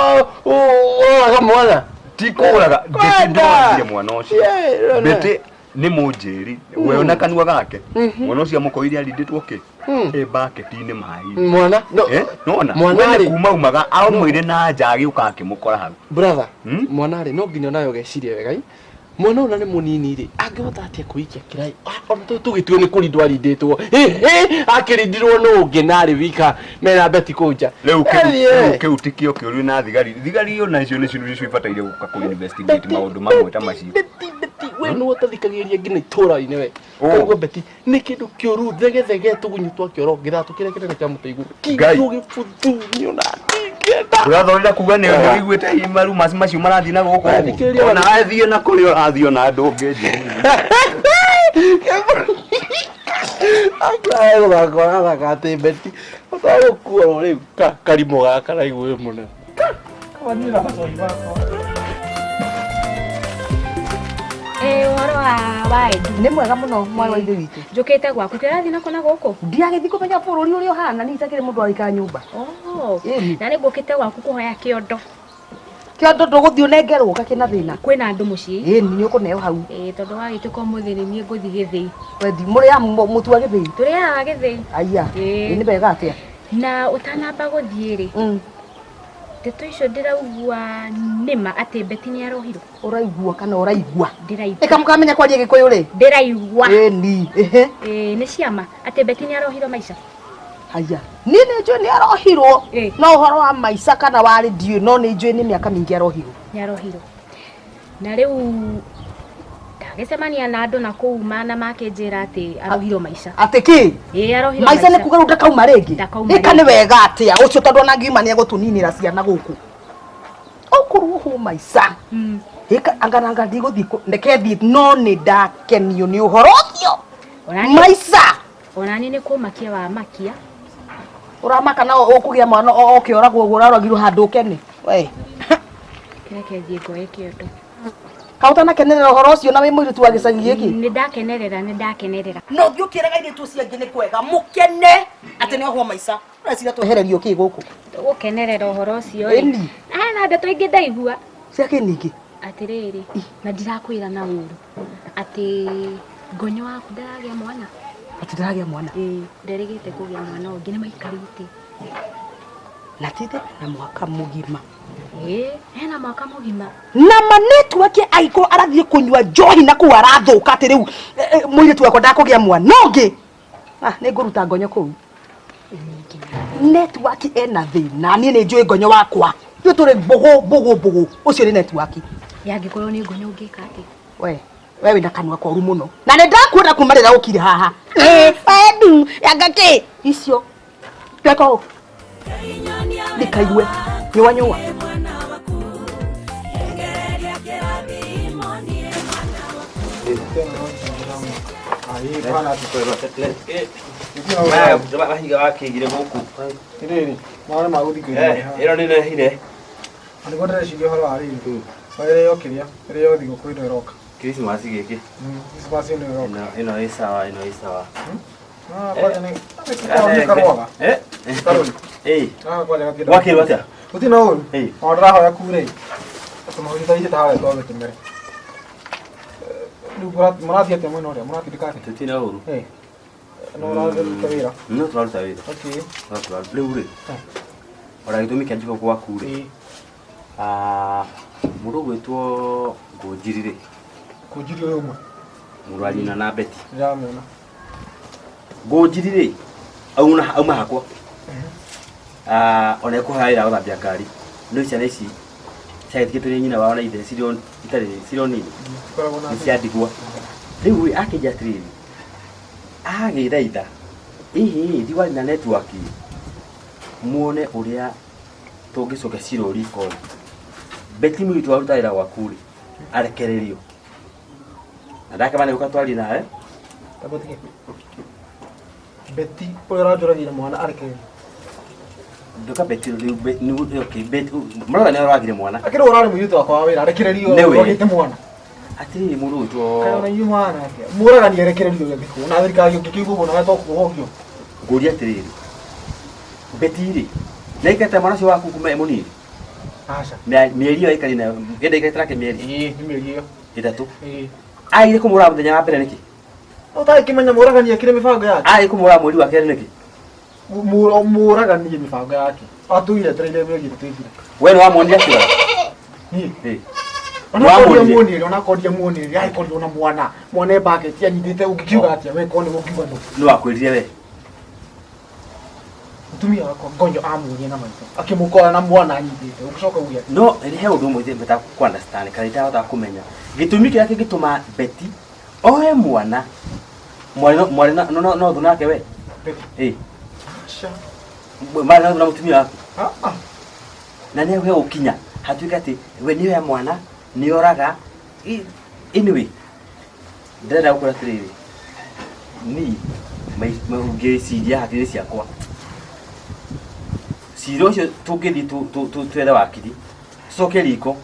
ũraga mwana. Ti kũraga mbeti ndoragire mwana ũcio mbeti nĩ mũnjĩri we ona kanua gake mwana ũcio amũkoire arindĩtwo kĩ ĩ baketi-inĩ maĩ Mwana no nona Mwana we nĩ rĩ. kuma umaga aumire na nja agĩũka akĩmũkora hau brother mwana rĩ no nginya nawe ũgeciria wega ĩ mwana ũyũ na nĩ mũnini rĩ angĩhota atĩa kwĩikia kĩraĩ ona tũgĩtue nĩ kũrindwo arindĩtwo akĩrindirwo nũ ũngĩ na arĩ wika mena beti kũu nja rĩu Ĩthiĩ. rĩu kĩu tikĩo kĩũru na thigari thigari ona icio nĩcio nĩcio ibataire gũka kũ investigate maũndũ mamwe ta macio we nĩwe ũtathikagĩrĩria nginya itũũra-inĩ we Ũ. koguo beti nĩ kĩndũ kĩũru thegethege tũgunyũ twa kĩoro gĩthatũ kĩrĩa kĩnene kĩa mũtĩ igũrũ Ngai. kĩndũ gĩbuthu niĩ ona Brother ũrenda kuga nĩ nĩ ũiguĩte maru macio macio marathiĩ na gũkũ ũguo ona athiĩ na kũrĩa ũrathiĩ ona andũ ũngĩnjĩra gũthaka ũrathaka atĩ beti ũtagũkuorwo rĩu karimũ gaka naigua wĩ mũnene Kaba niĩ na gacohi gakwa. Ĩ ũhoro wa wa Edu. Nĩ mwega mũno mwarĩ wa ithe witũ. Njũkĩte gwaku kĩrathiĩ nako na gũkũ? Ndiagĩthiĩ kũmenya bũrũri ũrĩa ũhana niĩ itakĩrĩ mũndũ wa gũikara nyũmba. Oh. Na nĩ ngũkĩte gwaku kũhoya kĩondo. Kĩondo ndũgũthiĩ ũnengerwo gakĩna thĩna. Kwĩna andũ mũciĩ. Ĩni nĩ ũkũneo hau. Ĩ tondũ wagĩtuĩka ũmũthĩ nĩ niĩ ngũthiĩ gĩthĩi. Wendi mũrĩaga mũtu wa gĩthĩi? Tũrĩaga gĩthĩi. Aya. Ĩ. Ĩ nĩ wega atĩa? Na ũtanamba gũthiĩ rĩ. Ndeto icio ndĩraigua nĩma atĩ Beti nĩ arohirwo. Ũraigua kana ũraigua? Ndĩraigua. Ĩka mũkamenya kwaria gĩkũyũ rĩ. Ndĩraigua. Ĩni, ĩhĩ. Ĩĩ nĩ ciama atĩ Beti nĩ arohirwo maica. Haya. Niĩ nĩ njũĩ nĩ arohirwo. No ũhoro wa maica kana warĩ ndiũĩ no nĩ njũĩ nĩ mĩaka mĩingĩ arohirwo. Nĩ arohirwo. Na rĩu ndagĩcemania na andũ na kũu mana makĩnjĩra atĩ arohirwo maica. Atĩ kĩ? Ĩĩ arohirwo Maica nĩ kuga rĩu ndakauma rĩngĩ. Ndakauma Ĩka nĩ rĩngĩ. wega atĩa ũcio tondũ ona ngiuma nĩ egũtũninĩra ciana gũkũ. Okorwo ho maica. Ĩka anga nanga ndigũthiĩ reke thiĩ no nĩ ndakenio nĩ ũhoro ũcio. Maica. Onani nĩ kũmakia wamakia. Ũramaka na ũkũgĩa mwana ũkĩoragwo ũguo ũroragirwo handũ ũkene. We. Reke thiĩ ngoe kĩondo. Kaĩ ũtanakenerera ũhoro ũcio na wĩ mũirĩtu wa gĩcagi gĩkĩ? Nĩ ndakenerera, nĩ ndakenerera. No ũthiĩ ũkĩraga airĩtu acio angĩ nĩ kwega mũkene atĩ nĩ ohwo maica. Ũreciria twehererio kĩ gũkũ? Tũgũkenerera ũhoro ũcio rĩ. Ĩni. Na hena ndeto ingĩ ndaigua. Cia kĩ ningĩ? Atĩrĩrĩ, na ndirakwĩra na ũru atĩ ngonyo waku ndaragĩa mwana. Atĩ ndaragĩa mwana? Ĩĩ, nderĩgĩte kũgĩa mwana ũngĩ nĩ maikarĩte. Na tithe na mwaka mũgima. Ĩĩ, hena mwaka mũgima. Na ma network angĩkorwo arathiĩ kũnyua njohi na kũu arathũka atĩ rĩu mũirĩtu wakwa ndakũgĩa mwana ũngĩ. Ah, nĩ ngũruta ngonyo kũu. Network ena thĩna, niĩ nĩ njũĩ ngonyo wakwa. Ithuĩ tũrĩ mbũgũ mbũgũ mbũgũ, ũcio nĩ network. Yangĩkorwo nĩ ngonyo ũngĩka atĩa? We, we wĩna kanua koru mũno. Na nĩ ndakuona kuma rĩrĩa ũkire haha. Eh, wendu, yanga kĩ? Icio. Reka ũũ. Ndikaigue. Nyũa nyũa. Mahiga wakĩigire gũkũ. Rĩrĩ, maĩ ma gũthiĩ Eh, ĩno nĩ nehire. Nĩguo ndĩreciria ũhoro wa rĩrĩ. Ĩrĩo kĩrĩa, ĩrĩo thigũkũ ĩno ĩroka. Christmas gĩkĩ. Christmas ĩno ĩroka. Ĩno ĩno ĩ sawa, ĩno ĩ sawa. Ah, kwanja nĩ nĩ karwaga. Eh? Karũri. Eh. Ah, kwanja gatirĩ. Gwakĩrwo atĩa? Gũtirĩ na ũru. Ona ndĩrahoya kure. Tũmahuti ta ithe ta harĩa twagĩtũmĩre. Rĩu mũrathiĩ atĩa mwena ũrĩa? Mũratindĩka atĩa? Tũtirĩ na ũru. Eh. No ũraruta wĩra? No tũraruta wĩra. Okay. No tũraruta. Rĩu rĩ. Ona gĩtũmi kĩa njũka gwaku rĩ. Ah, mũndũ ũgwĩtwo Ngũnjiri rĩ. Ngũnjiri ũyũ ũmwe. Mũrũ wa nyina na Betty. Ndĩramuona. Ngũnjiri rĩ auma auma hakwa. Ah, ona ekũhoya wĩra wa gũthambia ngari. No ciana ici ciagĩtigĩtwo nĩ nyina wao na ithe cirĩ itarĩ cirĩ nini. Cikoragwo na Nĩ cia ndigwa. Rĩu rĩ akĩnjia atĩrĩrĩ agĩthaitha hihi thiĩ warie na network muone ũrĩa tũngĩcokia cira riko rĩ. Betty mũirĩtu waruta wĩra gwaku rĩ arekererio. Na ndakĩma nĩ gũka twarie nawe. Tamba ũtige. Betty ũrĩa ũranjũragĩire mwana arekererio. Nduka Betty rĩu nĩ okay Betty mũrora nĩ oragire mwana. Akĩrĩ ũrarĩ mũirĩtu wakwa wa wĩra arekererio Nĩwe. ũragĩte mwana. Atĩrĩrĩ mũndũ ũgwĩtwo Kaĩ ona inyuĩ mũhana atĩa? Mũragani arekererio gĩa thikũ na thirikari ũngĩkĩigua ũguo nawe to kũhogio. Ngũria atĩrĩrĩ Betty rĩ nĩaikarĩte mwana ũcio waku kuma e mũnini? Aca. Mĩeri ĩyo aikarire nayo ĩndĩ aikarĩte nake mĩeri? Ĩĩ nĩ mĩeri ĩyo. Ĩtatũ. Ĩĩ. Agire kũmũraga mũthenya wa mbere nĩkĩ? Ũtagĩkĩmenya mũragani akĩrĩ mĩbango yake. Agire kũmũraga mweri wa kerĩ nĩkĩ? Mũragani mĩbango yake. Atũire etereire mĩeri ĩtatũ ĩthire. We nĩ wamuonire akĩũra? Niĩ? Ĩĩ. Onakorwo Nĩwamuonire? ndiamuonire, onakorwo ndiamuonire, agĩkorirwo na mwana. Mwana e bucket anyitĩte ũngĩkiuga atĩa we korwo nĩwe ũngiuga nũ? Nĩ wakwĩrire we? Mũtumia wakwa ngonyo amuonire na maitho. Akĩmũkora na mwana anyitĩte. Ũngĩcoka uge atĩa? No he ũndũ ũmwe ithe ku understand kana itahotaga kũmenya gĩtũmi kĩrĩa kĩngĩtũma Betty oe mwana mwarĩ mwarĩ no no no thũ nake we. Betty. Ĩĩ. Aca. Mwarĩ no thũ na mũtumia waku. Ah ah. Na nĩ he ũkinya hatuĩke atĩ we nĩ oya mwana nĩ oraga. Anyway, ndĩrenda gũkwĩra atĩrĩrĩ ni ngĩciria hakiri ciakwa cira ũcio tũngĩthiĩ twethe wakiri tũcoke riko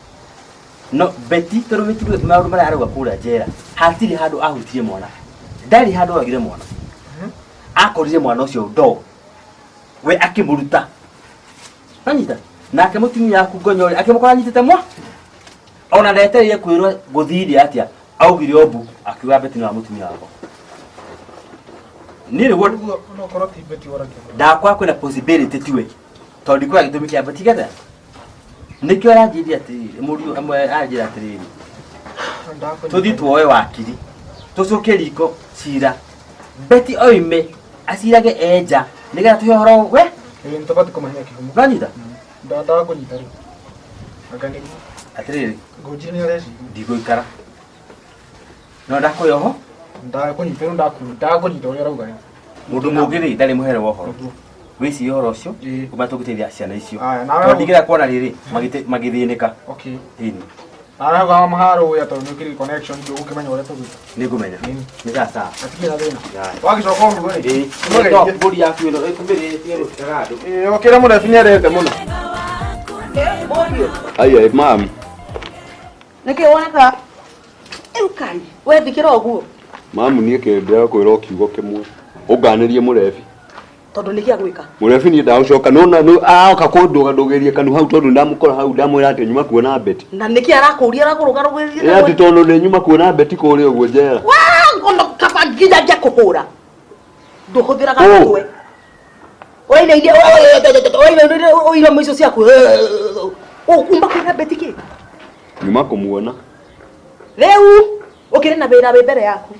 no Betty tondũ Betty maũndũ marĩa arauga kũrĩa njera hatirĩ handũ ahutirie mwana ndarĩ handũ oragire mwana akorire mwana ũcio ndoo we akĩmũruta nanyita nake mũtumia waku ngonyo rĩ akĩmũkora anyitĩte mwa ona ndetereire kwĩrwo gũthire atĩa augire ombu akiuga Betty nĩ wa mũtumia wakwa niĩ nĩguo Onokorwo ti Betty woragire. ndakwa kwĩna possibility tiwe tondũ ndikuona gĩtũmi kĩa Betty gete Nĩkĩo aranjĩrire atĩrĩrĩ, mũriũ amwe aranjĩra atĩrĩrĩ, tũthiĩ tuoe wakiri, tũcoke riko cira. Beti oime acirage enja nĩgetha tũhe ũhoro we. Ĩĩ nĩtũbatiĩ kũmahe kĩhumo. Nĩwanyita? Ndakũnyita rĩu. Anga nĩguo. Atĩrĩrĩ, Ngũnjiri nĩ areciria. ndigũikara. No ndakũhe oho? Ndakũnyita rĩu ndakũnyita ũrĩa ũrauga rĩu. Mũndũ mũngĩ rĩ ndarĩ mũhere wa ũhoro. Wĩcirie ũhoro ũcio ũrĩa tũngĩteithia ciana icio. Aya, nawe Tondũ ndigĩra kuona rĩrĩ magĩthĩnĩka. Okay. Ĩni, Nawe hau maharũya tondũ nĩ ũkĩrĩ connection ndũgũkĩmenya ũrĩa tũgwĩka. nĩngũmenya. Nĩ sawa sawa. Hatirĩ na thĩna. Haya. Wagĩcoka ũguo rĩ. Ĩĩ. Nĩmũgeithie. Mbũri yaku ĩno ĩkũmĩrĩtie gũtikaga andũ. Ĩĩ ũkĩra mũrebi nĩarehete mũno. Aya, mam. Nĩkĩ woneka rĩu kai wethikĩra ũguo Mamu niĩ kĩ ndĩrakwĩra o kiugo kĩmwe. Ũnganĩrie mũrebi. tondũ nĩ gĩa gwĩka Mũrebi niĩ ndagũcoka nona nĩ aoka kũndũgadũgĩria kanu hau tondũ ndamũkora hau ndamwĩra atĩ nyuma kuona Beti. na nĩkĩ arakũria arakũrũgarũgĩria Ĩ atĩ tondũ nĩ nyuma kuona Beti kũrĩa ũguo njera. ngono kaba nginya nja kũhũra ndũhũthĩraga Ũ. mũtwe ũrainainie ũiromo icio ciaku ũkumba kuona Beti kĩ Nyuma kũmuona. rĩu ũkĩrĩ na wĩra wĩ mbere yaku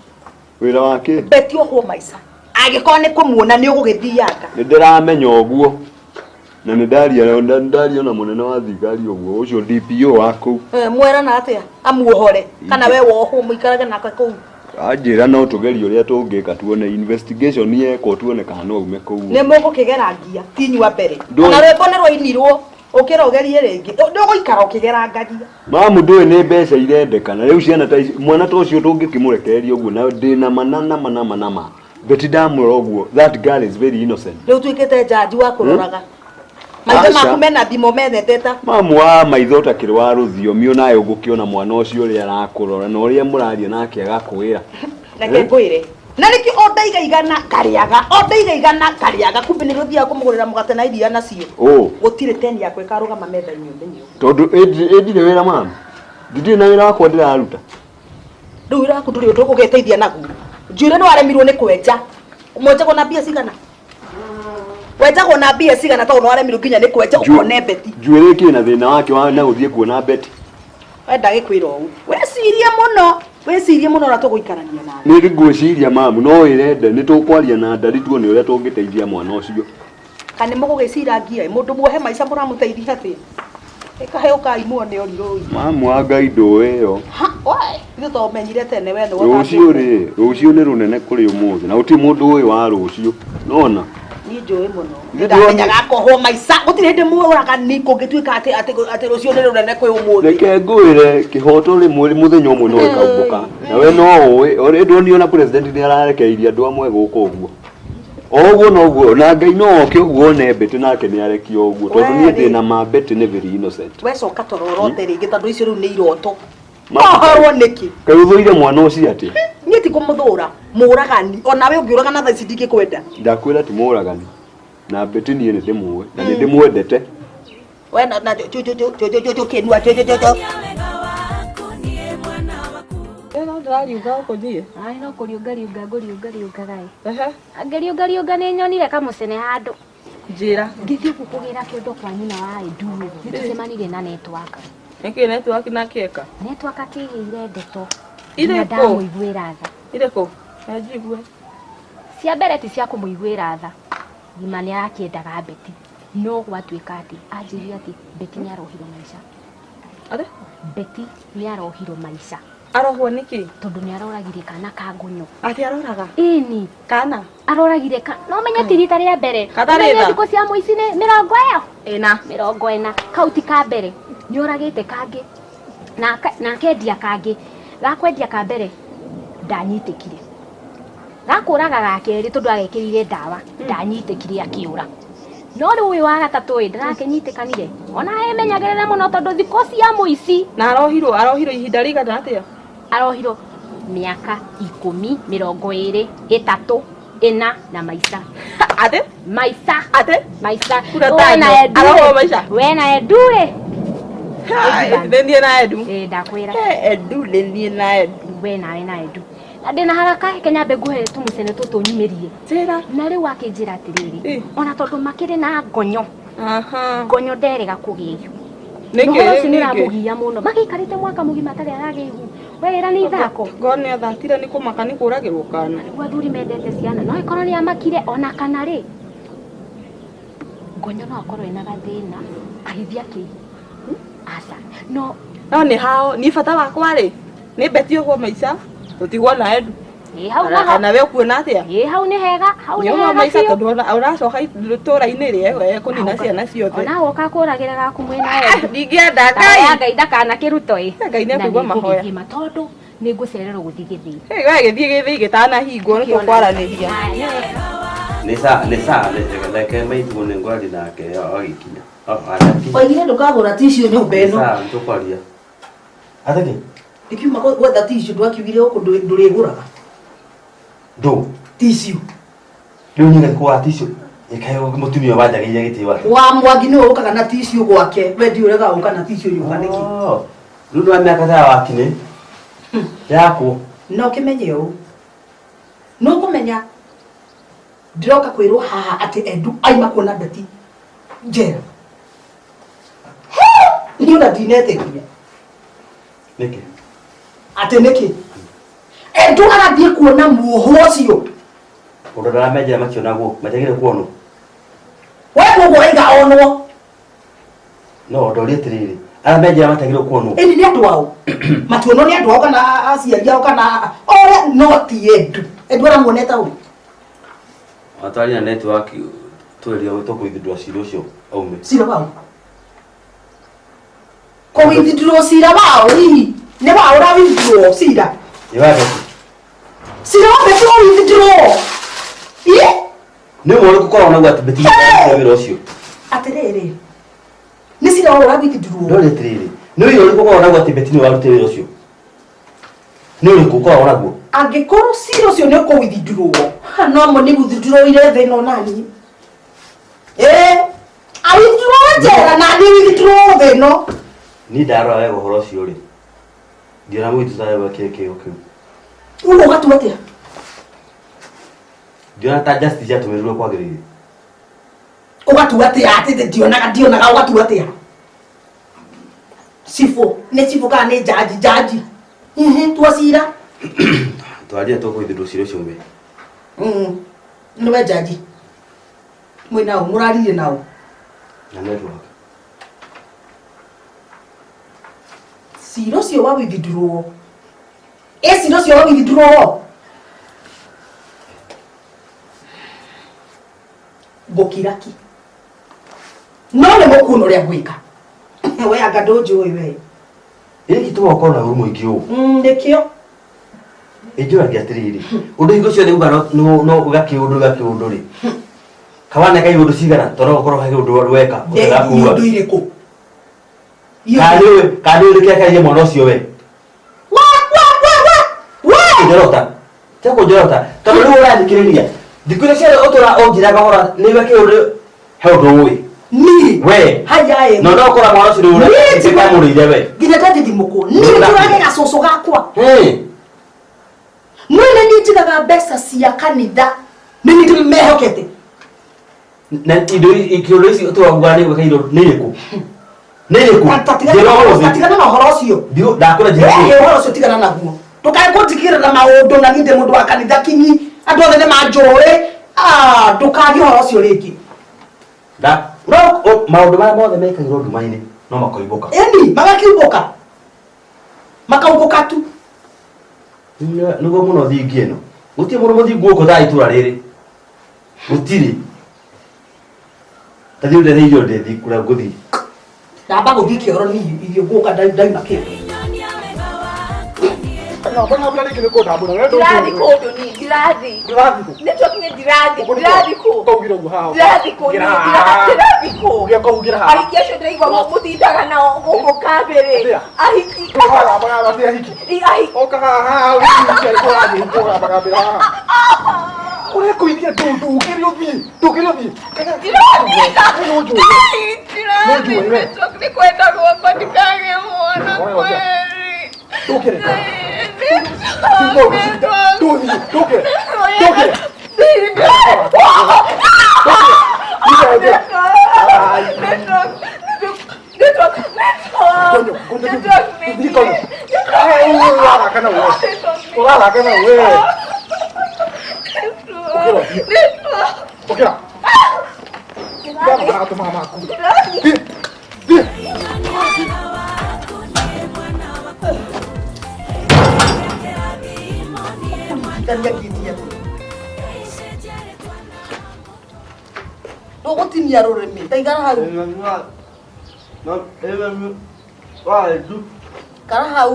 Wĩra wa kĩ? Beti ohwo maica angĩkorwo nĩ kũmuona nĩ ũgũgĩthianga Nĩ ndĩramenya ũguo. Na nĩ ndaria ndaria na mũnene wa thigari ũguo ũcio DPO wa kũu. Mwerana atĩa amuohore kana we wohwo mũikarage nake kũu Anjĩra no tũgerie ũrĩa tũngĩka tuone investigation yekwo tuone kana no aume kũu. nĩ mũgũkĩgera ngia ti inyua mbere Ndũĩ. ona rwĩmbo nĩ rwainirwo ũkĩra ũgerie rĩngĩ nĩ ũgũikara ũkĩgerangagia Mamu ndũĩ nĩ mbeca irendekana rĩu ciana ta ici mwana ta ũcio tũngĩkĩmũrekereria ũguo na ndĩna mana na mana mana ma Beti ndamũrora ũguo that girl is very innocent. rĩu tuĩkĩte njanji wa kũroraga maitho Aca. maku mena thimo methete ta Mamu wa maitho ũtakĩrĩ wa rũthiomi onawe ũgũkĩona mwana ũcio ũrĩa arakũrora na ũrĩa mũraria nake agakwĩra. reke ngwĩre na nĩkĩo o ndaiga igana ngarĩaga o ndaiga igana ngarĩaga kumbe nĩ rũthiaga kũmũgũrĩra mũgate na iria nacio Ũ gũtirĩ teni yakwa ĩkarũgama metha-inĩ ũmenye ũguo. tondũ ĩndirĩ wĩra mamu ndirĩ na wĩra wakwa ndĩraruta. Rĩu wĩra waku ndũrĩ ũndũ ũgeteithia naguo njuĩrĩ nĩ waremirwo nĩ kwenja mwenjagwo na mbia cigana wenjagwo na mbia cigana tondũ nĩ waremirwo nginya nĩ kwenja ũkone Beti Njuĩrĩ ĩkĩrĩ na thĩna wake wa na gũthiĩ kuona Beti. wenda gĩkwĩra ũũ wĩcirie mũno wĩcirie mũno ũrĩa tũgũikarania nawe Nĩ ngwĩciria mamu no ĩrende nĩ tũkwaria na ndari tuone ũrĩa tũngĩteithia mwana ũcio. kana nĩ mũgũgĩcira ngia mũndũ muohe maica mũramũteithia atĩa ĩkahe ũkai muone ũrirũi Mamu wa Ngai ndũĩ ĩyo. ithuĩ tomenyire tene we nĩ Rũciũ rĩ, rũciũ nĩ rũnene kũrĩ ũmũthĩ na gũtirĩ mũndũ ũĩ wa rũciũ. Nona? Niĩ njũĩ mũno Ithuĩ ndamenyaga akohwo maica gũtirĩ hĩndĩ mũragani kũngĩtuĩka atĩ atĩ atĩ rũciũ nĩ rũnene kwĩ ũmũthĩ. Reke ngwĩre kĩhoto rĩmwe mũthenya ũmwe no gĩkaumbũka na we no ũĩ ũrĩ ndwonio na president nĩ ararekereirie andũ amwe gũkũ ũguo o ũguo noguo na Ngai no oke ũguo one Betty nake nĩ arekio ũguo tondũ niĩ We rĩ. ndĩna ma Betty nĩ very innocent. Wecoka tororote rĩngĩ tondũ icio rĩu nĩ iroto Mamu, ohorwo nĩkĩ Kaĩ ũthũire mwana ũcio atĩa? Niĩ ti kũmũthũra mũragani onawe ũngĩũragana thaa ici ndingĩkwenda. Ndakwĩra ti mũragani na Betty niĩ nĩ ndĩmũĩ na nĩ ndĩmwendete. We na na kĩnua No ndĩrariũnga gũkũ thiĩ. Ai no kũriũngariũnga ngũriũngariũngaga ĩ. Ngĩriũngariũnga nĩ nyonire kamũcene handũ. Njĩra. Ngĩthiĩ gũkũ kũgĩra kĩondo kwa nyina wa Edu nĩ tũcemanirie na network. Nĩkĩ network na kĩeka? Network akĩgĩire ndeto. Irĩkũ? Nginya ndamũiguĩra tha. Irĩkũ? Njigue. Cia mbere ti cia kũmũiguĩra tha. Gima nĩ arakĩendaga Beti. No gwatuĩka atĩ anjĩrire atĩ Beti nĩ arohirwo maica. Atĩ? Beti nĩ arohirwo maica. Arohwo nĩkĩ? Tondũ nĩ aroragire kana ka ngunyo. Atĩ aroraga? Ĩni. Kana? Aroragire ka no menye ti rita rĩa mbere. Gatarĩ Ũmenye tha. thikũ cia mũici nĩ mĩrongo ĩyo. Ĩna. Mĩrongo ĩna. Kau ti ka mbere. Nĩ oragĩte kangĩ. Na akendia kangĩ. Gakwendia ka mbere ndanyitĩkire. Gakũraga ga kerĩ tondũ agekĩrire ndawa ndanyitĩkire akĩũra. No rĩu ũyũ wa gatatũ ĩ ndarakĩnyitĩkanire. Ona emenyagĩrĩre mũno tondũ thikũ cia mũici. Na arohirwo arohirwo ihinda rĩigana atĩa? Arohirwo mĩaka ikũmi mĩrongo ĩrĩ ĩtatũ ĩna na maica. Atĩ? Maica. Atĩ? Maica. Kura We tano. na Edu Arohwo rĩ. maica? We na Edu rĩ. Nĩ niĩ na Edu. Ĩĩ ndakwĩra. Edu nĩ niĩ na Edu. We nawe na Edu. Na ndĩna haraka reke nyambe nguhe tũmũcene tũtũ nyumĩrie. Njĩra. Na rĩu akĩnjĩra atĩrĩrĩ. Ona tondũ makĩrĩ na ngonyo. Ngonyo nderĩga kũgĩa ihu. Nĩkĩ Ũhoro ũcio rĩu nĩ ningĩ? ũramũgia mũno magĩikarĩte mwaka mũgima atarĩ aragĩa ihu wera nĩ ithako Ngorwo nĩ athatire nĩ kũmaka nĩ kũragĩrwo kana. Nĩguo athuri mendete ciana no ĩkorwo nĩ amakire ona kana rĩ ngonyo no akorwo ena gathĩna agĩthiĩ akĩ aca no No nĩ hao, niĩ bata wakwa rĩ, nĩ Beti ũguo maica, tũtigwo na Edu. Ĩ hau naho Kana we ũkuona atĩa? Ĩ hau nĩ hega hau nĩ Nĩ ũguo hega maica biũ tondũ ona ũracoka itũũra-inĩ rĩ kũnina ciana ciothe. Ona woka kũragĩra gaku mwena Edu Ndingĩenda Ngai Ngai. Ngai ndakanakĩruto ĩ Ngai nĩ Na ekũigua mahoya. nĩngũgĩthiĩ ma tondũ nĩ ngũcererwo gũthiĩ gĩthĩi Hey, we gĩthiĩ gĩthĩi gĩtanahingwo nĩ tũkwaranĩria. Nĩ sa nĩ sa reke maitũ nĩ ngwaria nake agĩkinya. Oigire ndũkagũra tissue nyũmba ĩno. Sawa nĩtũkwaria. Atĩkĩ? Ikiuma gwetha tissue ndwakiugire gũkũ ndũrĩgũraga. Ndũ. Tissue. Rĩu niĩ ngathi kũgũra tissue. Ĩkaĩ mũtumia ũyũ wanjagĩire gĩtĩo atĩa? Wa Mwangi nĩwe ũkaga na tissue gwake. We ndiũĩ ũregaga gũka na tissue nyũmba nĩkĩ? Oh. Rĩu nĩ wa mĩaka ta ya wakinĩ. Yakwo. Na ũkĩmenye ũũ. Nĩũkũmenya ndĩroka kwĩrwo haha atĩ Edu aima kuona Beti njera. Niĩ ona ndinetĩkia. Nĩkĩ? Atĩ nĩkĩ? Edu arathiĩ kuona muohwo ũcio. Ũndũ ndaramenjera mationagwo matiagĩrĩire kuonwo. We koguo waiga onwo. No ndoria atĩrĩrĩ arĩa menjera matiagĩrĩirwo kuonwo. Ĩni nĩ andũ ao. Mationwo nĩ andũ ao kana aciari ao kana ore no ti Edu. Edu aramuonete ũ? Watwari na network tweria tũkũithindũra cira ũcio aume. Cira wao. Kũwithdraw cira wao hihi nĩ wao ũra withdraw cira. Nĩ wa Beti. Cira wa Beti wa withdraw. Ĩ Nĩ ũmwe ũrĩkũ ũkoragwo naguo atĩ Beti nĩ wĩra ũcio? Atĩrĩrĩ. Nĩ cira wao ũra withdraw. Ndoria atĩrĩrĩ nĩ wĩra ũrĩkũ ũkoragwo naguo atĩ Beti nĩwe warutire wĩra ũcio? Nĩ ũrĩkũ ũkoragwo naguo? Angĩkorwo cira ũcio nĩ ũkũ withdraw. No mo nĩ withdraw ire thĩ ĩno nani. Ĩ a withdraw njera na nĩ withdraw thĩ ĩno. Niĩ ndarora wega ũhoro ũcio rĩ ndiona mũitu ta wekire kĩo kĩu. Ũguo ũgatua atĩa? Ndiona ta justice yatũmĩrirwo kwagĩrĩire. Ũgatua atĩa atĩ ndionaga ndionaga ũgatua atĩa? Cibũ nĩ cibũ kana nĩ jaji jaji? Tua cira. Twaria tũkũithindũra cira ũcio ume. Nĩwe jaji. Mwĩ nao mũraririe nao. Na network. Cira ũcio wa withdraw. Ĩ cira ũcio wa withdraw. Ngũkira ki. No nĩ mũkuona ũrĩa ngwĩka. We anga ndũnjũĩ we. Ĩ gĩtũma ũkorwo na ũru mũingĩ ũũ? Nĩkĩo. Ĩnjũragia atĩrĩrĩ, ũndũ hingo ciothe uga no ũgakĩũndũ ũgakĩũndũ rĩ. Kawana ka iũndũ cigana tondũ no gũkorwo he ũndũ weka ũtagaga kuga. Iũndũ irĩkũ? Kana nĩũĩ kana nĩũĩ nĩkĩrĩa kĩarĩire mwana ũcio we? Wa wa wa wa. Wa. Kũnjorota. Tiga kũnjorota. Tondũ rĩu ũrathikĩrĩria. Thikũ iria ciothe ũtũra ũnjĩraga ũhoro nĩwe kĩũndũ he ũndũ ũĩ. Niĩ. We. Haya ĩ. No no ũkora mwana ũcio rĩu Niĩ ũrĩa mũrĩire we. Nginya ndathithimũkwo. Niĩ njũrage gacũcũ gakwa. Hey. Mwene niĩ njigaga mbeca cia kanitha. Nĩ niĩ ndĩmehokete. Na indo kĩũndũ ici ũtũraguga nĩ gwĩka indo nĩ irĩkũ? Nĩ irĩkũ? Njĩra ũmũthĩ. Tigana na ũhoro ũcio. Ndiũ ndakũra njĩra. Ĩ ũhoro ũcio tigana naguo. Ndũkae kũnjigĩrĩra maũndũ na niĩ ndĩ mũndũ wa kanitha kinyi. Andũ othe nĩ manjũĩ. Ah, ndũkarie ũhoro ũcio rĩngĩ. Da no maũndũ marĩa mothe mekagĩrwo nduma-inĩ no makoimbũka. Ĩni, magakiumbũka. Makaumbũka tu. Nĩguo mũno thingi ĩno. Gũtirĩ mũndũ mũthingu gũkũ thaa itũra rĩrĩ. Gũtirĩ. Tathiĩ ũndehe irio ndĩthiĩ kũrĩa ngũthiĩ. Ndamba gũthiĩ kĩoro niĩ irio ngũka ndaima kĩoro. No, mbona mbona rĩngĩ nĩ kũndambũra. We Ndirathi kũndũ niĩ ndirathi. Ndũrathiĩ kũ? Network nĩ ndirathi. Ndirathi kũ? Ũkaugire ũguo haha. Ndirathi kũ? Ngĩra Niĩ haha. ndirathi kũ? Ũgĩũka ũgĩra haha. Ahiki acio ndĩraigua mũtindaga nao gũkũ kambĩrĩ. Atĩa? Ahiki. Ũgagamba atĩ ahiki. Ahiki. Ũka haha ũgĩthiĩ ũrathiĩ ũgambagambĩra haha. Ũrekũithia ndũkĩre ũthiĩ. Ndũkĩre ũthiĩ. Ndirathi. Nĩ ũnjũĩ. Ndirathi. Nĩ ũnjũĩ we. Network nĩ kwenda gwakwa ndikagĩe mwana Oya, oya. kweri. Ndũkĩre. Ndũthiĩ. Ndũkĩre. Ndũkĩre. Ndũkĩre. Konyo, konyo, konyo. Ũrathaka na we. Ũrathaka na we. Ũkĩra. Ũkĩra. Ndana maratũmaga maku. Thiĩ. Thiĩ. Kũringithania ngĩtie ndũgũtinia rũrĩmĩ taigara hau kara hau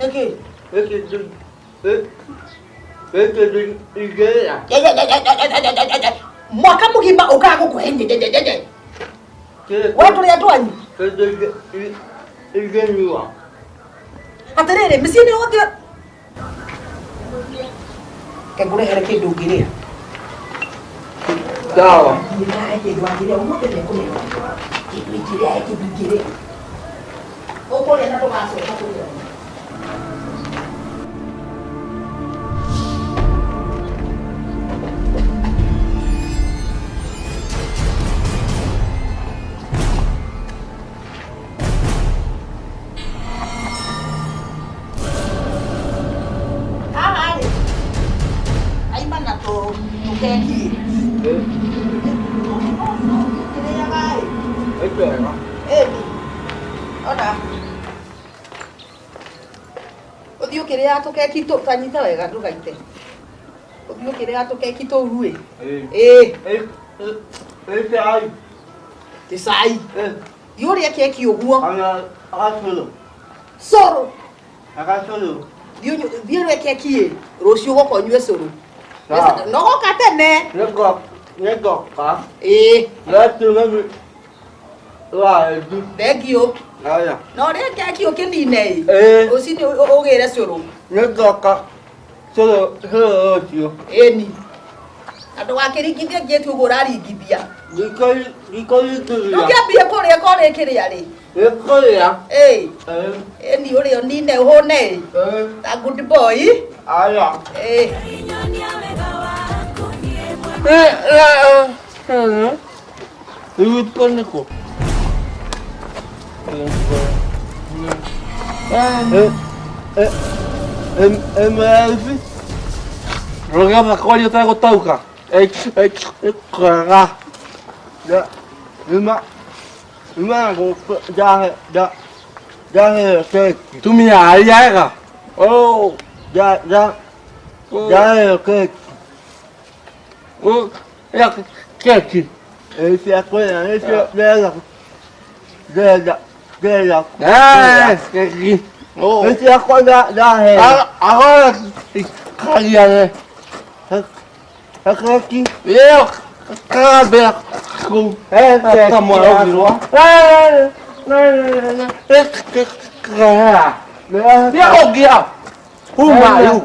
nĩkĩ mwaka mũgima ũkaga gũkũhe nyenyenyenyenye we tũrĩ andũ anyu atĩrĩrĩ mĩciĩ nĩ yothe kengũrehere kĩndũ ũngĩrĩa Sawa. kĩndũ angĩrĩa ũmũthĩ nĩekũmenya kĩndũ ingĩrĩa he kĩndũ ingĩrĩa ũkũrĩa na ndũgacoka kũrĩa. Haha rĩ aima na tũkeki kĩrĩaga ĩ. Ĩni ona ũthiĩ ũkĩrĩaga tũkeki tũ tanyita wega ndũgaite ũthiĩ ũkĩrĩaga tũkeki tũu ĩ ĩ ti cai thiĩ ũrĩe keki ũguo cũrũ thiĩ ũrĩe keki ĩ rũciũ ũgoka ũnyue cũrũ no goka tene Nĩngoka. Ĩĩ. Thengiũ. Thengiũ no ũrĩe keki ũkĩnine ĩ Ĩĩ. rũcinĩ ũgĩre cũrũ. Nĩngoka cũrũ rũciũ. Ĩni na ndũgakĩringithie ngĩti ũguo ũraringithia. Ndikũringithia. Ndũngĩambie kũrĩa korĩ kĩrĩa rĩ. Nĩkũrĩa. Ĩĩ. Ĩni ũrĩe ũnine ũhũne ĩ ta good boy. Aya. Ĩĩ. Igwitwo nĩkũ? Ĩmwethi rũgama kwaria ũtegũtaũka kwega ima gũkũ ndaheo keki tumia aria wega ndaheo keki keki cia kũrĩa nĩcio ndĩrenda ndĩrenda ndĩrenda keki nĩ ciakwa ndaheo agora karia keki ĩyo karambĩra kũu kamwarogirwo Nĩakũngia uma rĩu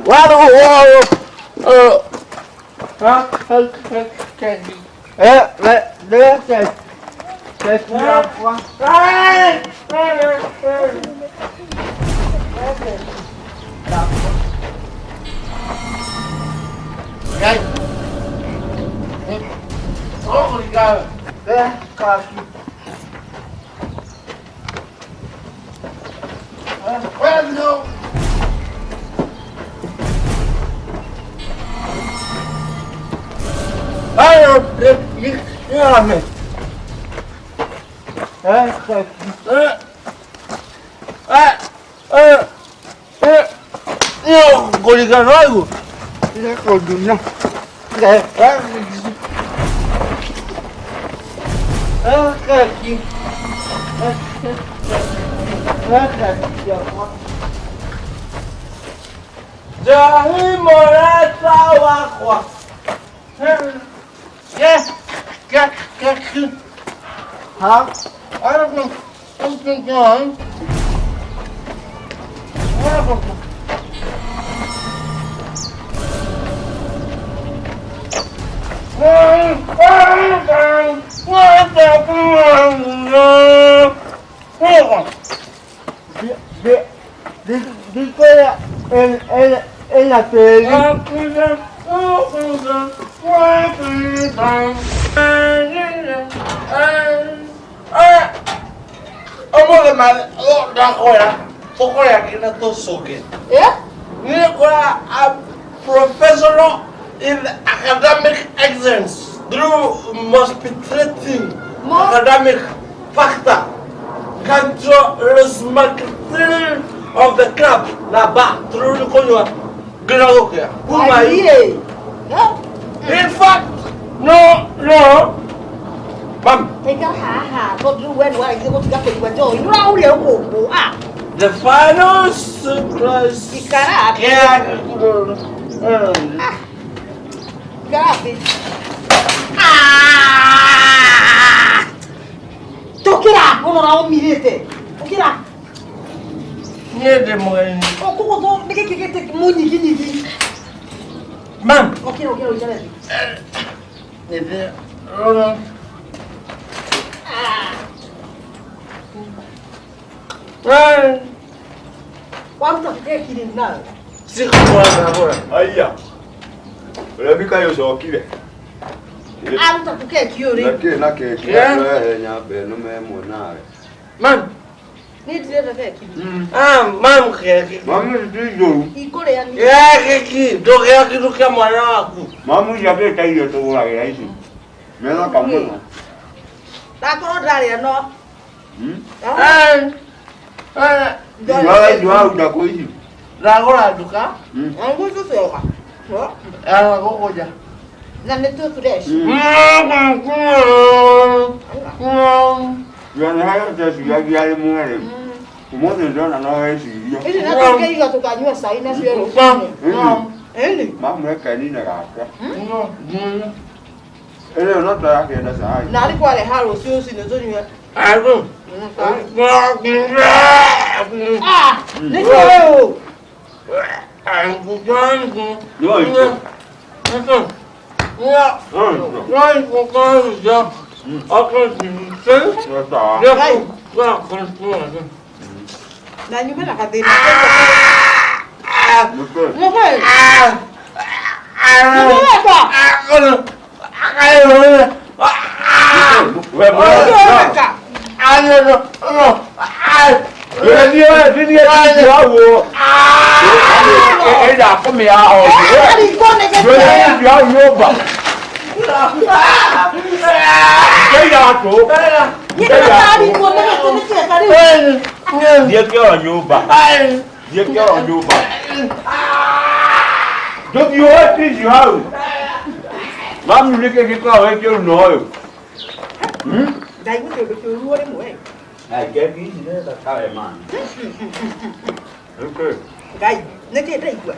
Ũmũthĩ ndakwĩra tũkũrĩa nginya tũcũke. Niĩ ngũra a professional in academic excellence through mospitreting academic factor control of the club na ba through nĩ kũnyua nginya gũkĩa. Kuma In fact, no, no. Ma'am. Taikara haha tondũ rĩu we nĩwarĩkia gũtiga kũnyua njohi nĩ ũrahuria rũkũngũ ah The final surprise. Ikara thĩ. Yeah. Ikara thĩ. Ah! Tũkĩra mũno na ũmirĩte ũkĩra Niĩ ndĩ mũgeni. Ũkũgũthwo nĩ gĩkĩ gĩtĩ mũnyiginyigi. Ma'am. Ũkĩra ũkĩra ũikare thĩ. Nĩ rora. Waruta keki rĩu nawe. Sikũra. Aya. Ũrĩa kaĩ ũcokire. Aruta tũkeki ũyũ rĩu. Nakĩ na keki Yeah. rehe nyambe nũme ĩmwe nawe. Ma'am. Niĩ ndirenda keki. Ah, ma'am keki. Mamu ti njũru. Ikũrĩa niĩ. Yeah, keki. Ndũgĩa kĩndũ kĩa mwana waku. Mamu ciambĩte irio tũgũragĩra ici. Nĩ thaka mũno. Ndakorwo ndarĩa no. Irio waruta kũ ici? Ndagũra nduka. Ngũcũ cioga. Agũkũnja. Na nĩ tũ fresh. Ndeciragia rĩmwe rĩ. Ũmũthĩ ndona no weciria. Ici na tũngĩiga tũkanyua cai nacio rũcinĩ. Ĩni. Mamu reke nine gakwa. Ĩrĩ no tarakĩenda cai. Na arĩ kwareha rũciũ rũcinĩ tũnyue. Ah, nĩ kĩĩ Na nyume na gathĩna. Nĩkĩ? Thiĩ kĩoro nyũmba. Thiĩ kĩoro nyũmba. Ndũthiĩ woe tissue hau. Mamu nĩkĩ gĩkoragwo gĩ kĩũru na ũyũ? Ndaigua kĩũndũ kĩũru o rĩmwe. Ai, keki ici nĩ thaka we man. Nĩkĩ? Ngai, nĩkĩ ndaigua?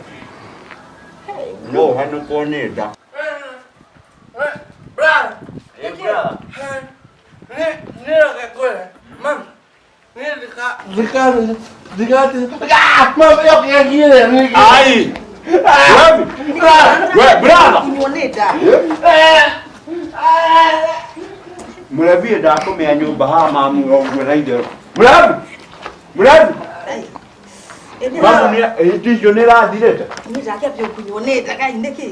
No ũhenũkwo nĩ nda. Ai! We, brother! Kunywo nĩ nda. Mũrebi ndakũmĩa nyũmba haha mamu ũguo na itherũ. Mũrebi! Mũrebi! Mamu nĩ tissue nĩ ĩrathirĩte. Niĩ ndakĩambia kũnyuo nĩ nda Ngai nĩkĩ?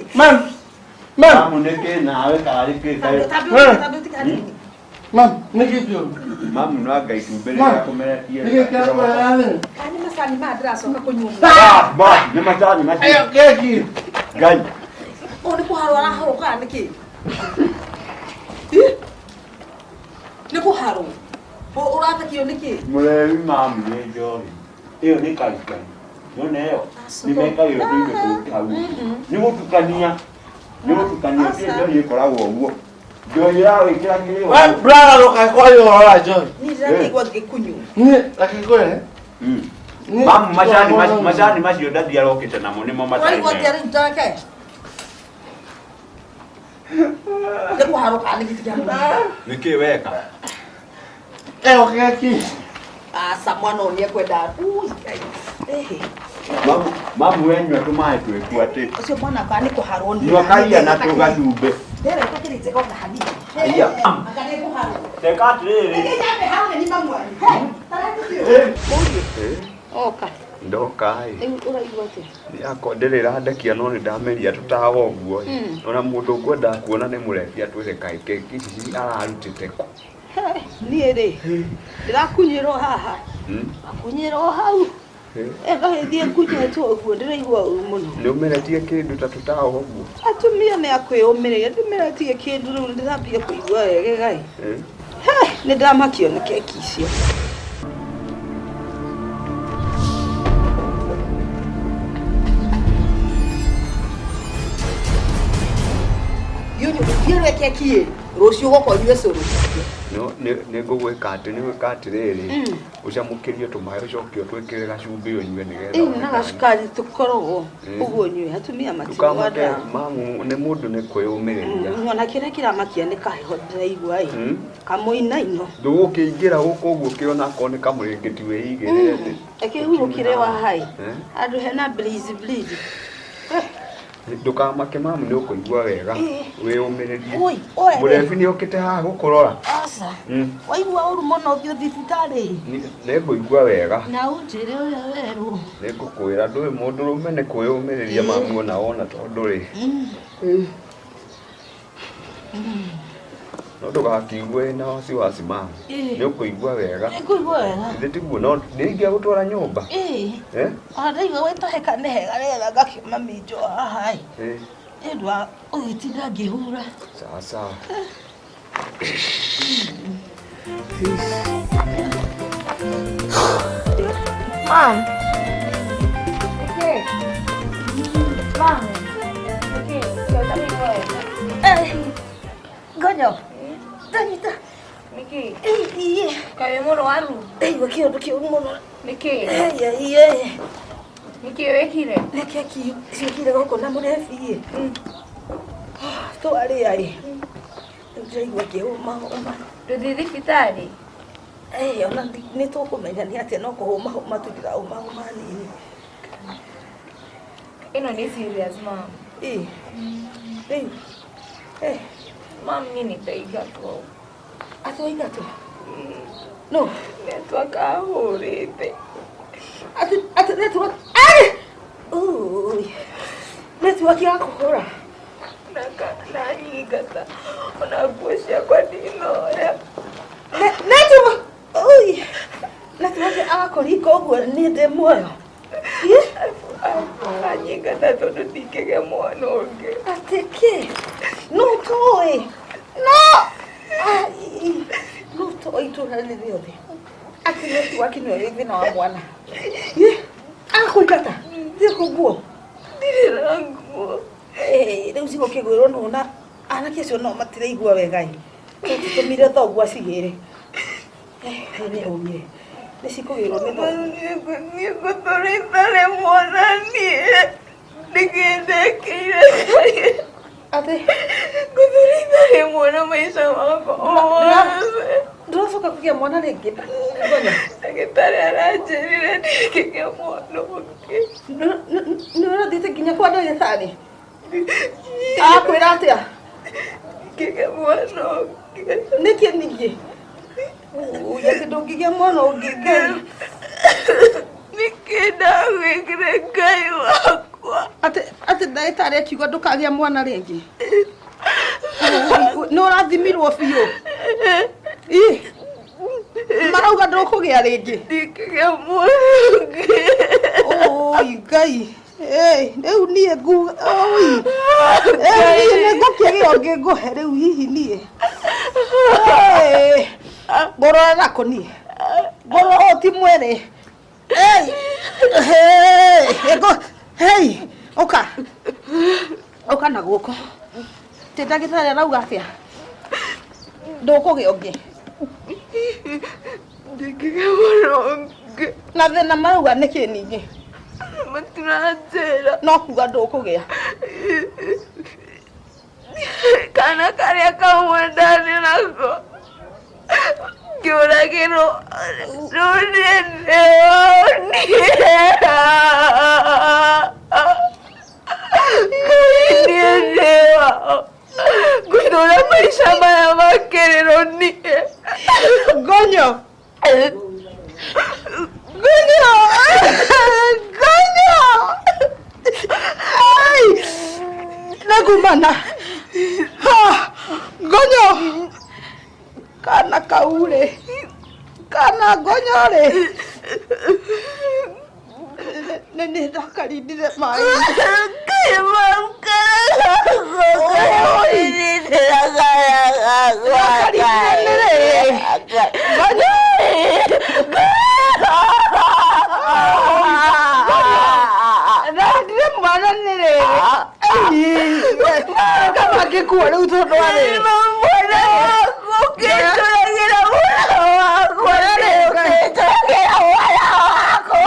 Mamu nĩkĩ nawe karĩ kĩ kaĩ? Tambia ũtige hanini. Mamu no anga itumbĩ rĩrĩa kũmeretie. Kana nĩ macani maya ndĩracoka kũnyua. Ah, ba, nĩ macani macio. Ngai. Ũũ nĩ kũharwo araharwo kana nĩkĩ? Ih! Nĩ kũharwo. Ũrathekio nĩkĩ? Mũrebi mamu nĩ njohi. Ĩyo nĩ karikari. Nĩwona ĩyo? Nĩ mekagĩrwo tũindo tũngĩ hau. Nĩ gũtukania. Nĩ gũtukania ti njohi ĩkoragwo ũguo. Njohi yawĩkĩra kĩrĩa. Niĩ ndĩrakĩigua ngĩkunywo. Mamu macani macio macani macio ndathi arokĩte namo nĩmo macani. Waigua atĩa rĩu take? Nĩ kũharwo kana nĩkĩ tiga? Nĩkĩ weka? Aca mwana ũyũ nĩekwenda. Ui, Ngai. Ĩhĩ. Mamu mamu wenyua tũmaĩ twĩku atĩ. Ũcio mwana kana nĩ kũharwo nĩ. Nyua karia na tũgacumbĩ. Rĩera ĩtakĩrĩ njega ona hanini. Aya. Anga nĩ kũharwo. Teka atĩrĩrĩ. Nĩkĩ nyambe hau nĩ mamu anyu? He, taretĩkio. Oka. Ndoka ĩ. Rĩu ũraigua atĩa? Yakwa ndĩrĩ ĩrandekia no nĩ ndameria tũtawa ũguo ĩ. Mm. Ona mũndũ ũngwendaga kuona nĩ mũrebi atwĩre kaĩ keki ici ararutĩte kũ. Niĩ rĩ ndĩrakunyĩrwo haha akunyĩrwo hau ĩgagĩthiĩ ngunyĩtwo ũguo ndĩraigua ũru mũno. Nĩ ũmeretie kĩndũ ta tũtawa ũguo? Atumia nĩ akwĩyũmĩrĩria, ndĩmeretie kĩndũ rĩu ndĩrambia kũigua wega ĩ. Nĩ ndĩramakio nĩ keki icio. Thiĩ ũrĩe keki ĩ, rũciũ ũgoka ũnyue cũrũ. No nĩ ngũgwĩka atĩ nĩ gwĩka atĩrĩrĩ, ũcamũkĩrie tũmaĩ ũcoke ũtwĩkĩre gacumbĩ ũnyue nĩgetha Ĩĩ na gacukari tũkoragwo ũguo nyue atumia ndũkamake matinyuaga. Mamu nĩ mũndũ nĩ kwĩyũmĩrĩria. Ona kĩrĩa kĩramakia nĩ kaheho ndĩraigua ĩ kamũinaino. Ndũgũkĩingĩra gũkũ ũguo ũkĩona akorwo nĩ kamũrĩngĩti wĩigĩrĩre thĩ. Ĩkĩhurũkire wa hai handũ hena breeze breeze. Ndũkamake mamu nĩ ũkũigua wega wĩyũmĩrĩrie. Ui, oe. Mũrebi nĩ okĩte haha gũkũrora. Aca. Waigua ũru mũno ũthiĩ thibitarĩ. Nĩ ngũigua wega. Na ũnjĩre ũrĩa werwo. Nĩ ngũkwĩra ndũĩ mũndũrũme nĩ kwĩyũmĩrĩria mamu ona wona tondũ rĩ. No ndũgakiigue na wasiwasi mamu. Nĩ ũkũigua wega. Nĩ ngũigua wega. Githĩ tiguo no nĩ ingĩagũtwara nyũmba. Ĩĩ. Ona ndaigua gwĩtahĩka nĩ hega rĩera ngakiuma minjo haha ĩ. Nĩ ũndũ wa ũgĩtinda ngĩhura. Sawa sawa. Mom. Okay. Mom. Okay. Ngonyo. Ndanyita. Nĩkĩ? Kaĩ wĩ mũrwaru? Ndaigua kĩũndũ kĩũru mũno. Nĩkĩ? Nĩkĩ wĩkire? Nĩ keki ciũkire gũkũ na mũrebi ĩ. Twarĩa ĩ. Ndĩraigua ngĩhũmahũma. Ndũthiĩ thibitarĩ? Ona nĩ tũkũmenya nĩ atĩa no kũhũmahũma tu ndĩrahũmahũma nini. Ĩno nĩ serious mom. Ĩĩ. Rĩu. Mom niĩ nĩ ndaingatwo. Atĩ waingatwo? No. Network ahũrĩte. Atĩ atĩ network. Ai! Ui. Network ya kũhũra. Na nyingata. Ona nguo ciakwa ndinoya. Network. Ui. Network agakũringa ũguo niĩ ndĩ muoyo. Anyingata tondũ ndingĩgĩa mwana ũngĩ. Atĩ kĩ? No tũĩ. No! No tũĩ itũũra rĩrĩ rĩothe. Atĩ network nĩyo ĩ thĩna wa mwana. Agakũingata. Thiĩ kũ nguo. Ndirĩ na nguo. Rĩu cigũkĩgwĩrwo nũ na anake acio no matiraigua wega ĩ. Tũtũmire thoguo acigĩre. Nĩ ũmire. Nĩ cikũgĩrwo nĩ thoguo. Niĩ ngũtũra itarĩ mwana niĩ. Nĩkĩ ndekĩire Ngai? Atĩ? Ngũtũra itarĩ mwana maica makwa mothe. Ndũracoka kũgĩa mwana rĩngĩ? Ngonyo. Ndagĩtarĩ aranjĩrire ndingĩgĩa mwana ũngĩ. Nĩ ũrathiĩte nginya kwa ndagĩtarĩ? Akwĩra atĩa? Ndingĩgĩa mwana ũngĩ. Nĩkĩ ningĩ? Ui, atĩ ndũngĩgĩa mwana ũngĩ Ngai. Nĩkĩ ndagwĩkire Ngai wakwa? Atĩ atĩ ndagĩtarĩ akiuga ndũkagĩa mwana rĩngĩ? Nĩ ũrathimirwo biũ? Ĩ, marauga ndũkũgĩa rĩngĩ? Ndingĩgĩa mwana ũngĩ. Oi Ngai. Rĩu niĩ ngu oi. Rĩu niĩ nĩ ngũkĩgĩa ũngĩ ngũhe rĩu hihi niĩ. Ngũrora nakũ niĩ? Ngũrora ũũ ti mwĩrĩ. Hei, ũka. Ũka na gũkũ. Ti ndagĩtarĩ arauga atĩa? Ndũkũgĩa ũngĩ. Ndingĩgĩa mwana ũngĩ. Na thĩna marauga nĩkĩ ningĩ? Matiranjĩra. No kuga ndũkũgĩa. Kana karĩa kamwe ndarĩ nako ngĩũragĩrwo rĩu niĩ ndĩonire. Ngai niĩ ndĩwao. Ngũtũra maica maya ma kĩrĩro niĩ. Ngonyo. Ngonyo. Ngonyo. Ai. Nĩngumana. Ngonyo. Kana kau. Na ngonyo rĩ nĩ nĩ ndakarindire maĩ. Ndandire mwana nĩ rĩrĩ kama ngĩkua rĩu tondũ arĩ mwana waku ũkĩnjũragĩra mwana wakwa rĩ ũkĩnjũragĩra mwana wakwa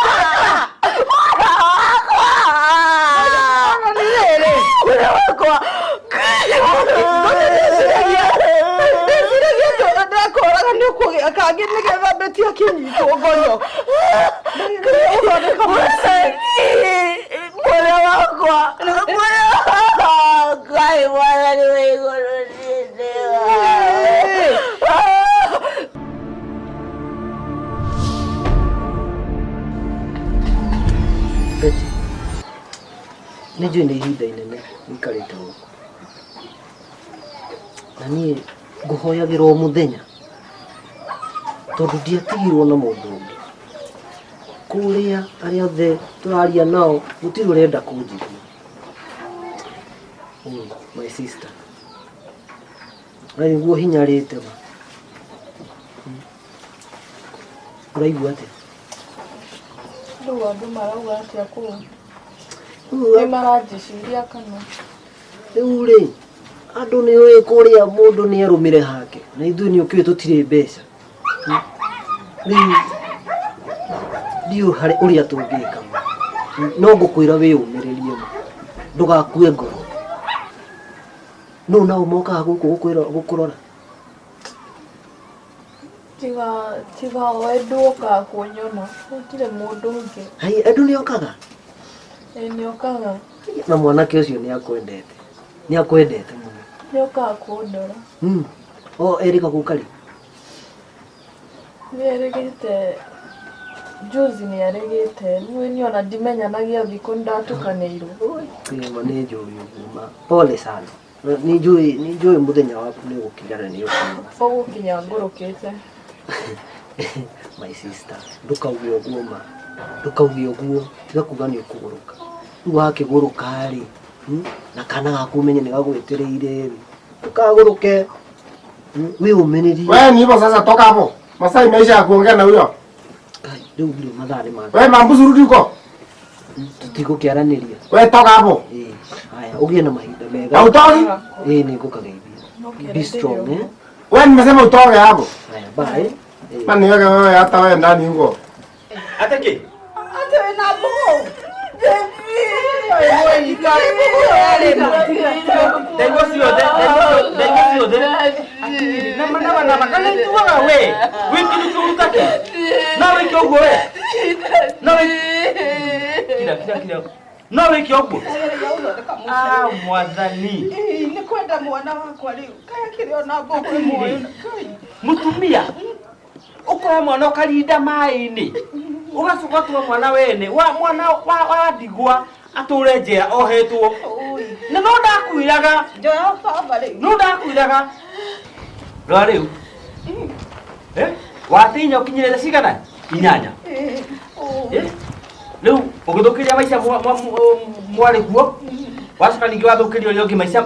mwana wakwa nĩ rĩrĩ mwana wakwa ndeciragia ndakoraga nĩ ũkũgĩa kangĩ nĩgetha Beti akĩnyitwo ngonyo ũthondeka mũciĩ mwana wakwa mwana wakwa mwathani wa igũrũ Betty, nĩ njũĩ nĩ ihinda inene ũikarĩte gũkũ na niĩ ngũhoyagĩra o mũthenya tondũ ndiatigirwo na mũndũ ũngĩ kũrĩa arĩa othe tũraria nao gũtirĩ ũrenda kũnjigua. Oh, my sister, we nĩguo hinyarĩte ma. Ũraigua atĩa? Rĩu andũ marauga atĩa kũu? Rĩu Nĩ maranjĩciria kana? Rĩu rĩ, andũ nĩ ũĩ kũrĩa mũndũ nĩ arũmĩre hake, na ithuĩ nĩ ũkĩũĩ tũtirĩ mbeca. Rĩu ndiũĩ harĩ ũrĩa tũngĩka ma. No ngũkwĩra wĩyũmĩrĩrie ma, ndũgakue ngoro. Nũ nao mokaga gũkũ gũkwĩra gũkũrora? Tiga tiga o Edu okaga kũnyona, gũtirĩ mũndũ ũngĩ. Hai, Edu nĩ okaga? Ĩĩ nĩ okaga. Na mwanake ũcio nĩ akwendete. Nĩ akwendete mũno. Nĩ okaga kũndora. O erĩga gũka rĩ? Nĩ erĩgĩte juzi nĩ erĩgĩte. Rĩu niĩ ona ndimenyanagia thikũ nĩ ndatukanĩirwo. Ĩĩ ma nĩ njũĩ ũguo ma. Pole sana. Nĩ njũĩ nĩ njũĩ mũthenya waku nĩ ũgũkinya na nĩ ũkuuma. Ũgũkinya ngũrũkĩte. My sister, ndũkauge ũguo ma. Ndũkauge ũguo, tiga kuga nĩ ũkũgũrũka. Rĩu wakĩgũrũka rĩ, na kana gaku ũmenye nĩ gagwetereire rĩ, ndũkagũrũke. Wĩyũmĩrĩrie. Wewe ni hivyo sasa, toka hapo. Masaa imeisha ya kuongea na huyo. Rĩu rĩ mathaa nĩ ma. Wewe mambuzi, rudi huko. Tũtigũkĩaranĩria. Wewe toka hapo. Ĩĩ, haya, ũgĩe na mahinda mega. Hautoki? Ĩĩ, nĩ ngũkageithia. Be strong, eh? Wewe nimesema utoke hapo. Haya, bye. Na niweke wewe hata wewe ndani huko. Ateke. Atĩ wĩna mbũgũ? Ndaigua ciothe, ndaigua ciothe. Nama nama nama kana ituaga we. Wĩ kĩndũ kĩũru ta kĩ? No wĩke ũguo we. No wĩ Kira kira kira. No wĩke ũguo. Ah, mwathani. Nĩ kwenda mwana wakwa rĩu kaya kĩrĩ ona mbũgũ ĩmwe. Mũtumia ũkoya mwana ũkarinda maĩ-inĩ ũgacoka ũgatũma mwana wene wa mwana wa wa ndigwa atũre njera ohetwo na no ndakwĩraga Njoya baba rĩu. no ndakwĩraga rora rĩu eh watinya ũkinyĩrĩte cigana inyanya Eh? Rĩu ũgĩthũkĩria maica mwarĩ kuo wacoka ningĩ wathũkĩria ũrĩa ũngĩ maica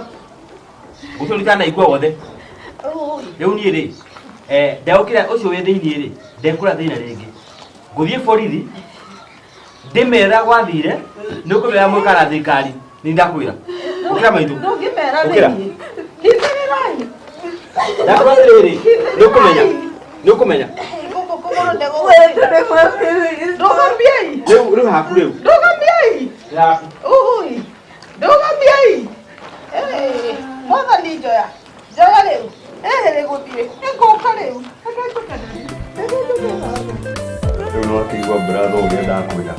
gũtirĩ ũtanaigua wothe rĩu niĩ rĩ ndegũkĩra ũcio wĩ thĩiniĩ rĩ ndekũra thĩna rĩngĩ ngũthiĩ borithi ndĩmera gwathire nĩ ũkũmera mwĩka na thirikari nĩ ndakwĩra ũkĩra maitũ Ndũngĩmera Ũkĩra. nĩkĩ? Hithĩrĩrai. ndakwĩra atĩrĩrĩ nĩ ũkũmenya nĩ ũkũmenya Gũkũ kũgũrũ nĩ gũgũthiĩ. Ndũgamiai. rĩu rĩu haku rĩu Ndũgamiai. Haku. Ui. Ndũgamiai. Eh, Mwathani njoya. Njoya rĩu. Eh, rĩgũthiĩ. Nĩngũka rĩu. Reke njũke na rĩu. Reke njũke na rĩu. Rĩu nĩ wakĩigua brother ũrĩa ndakwĩra.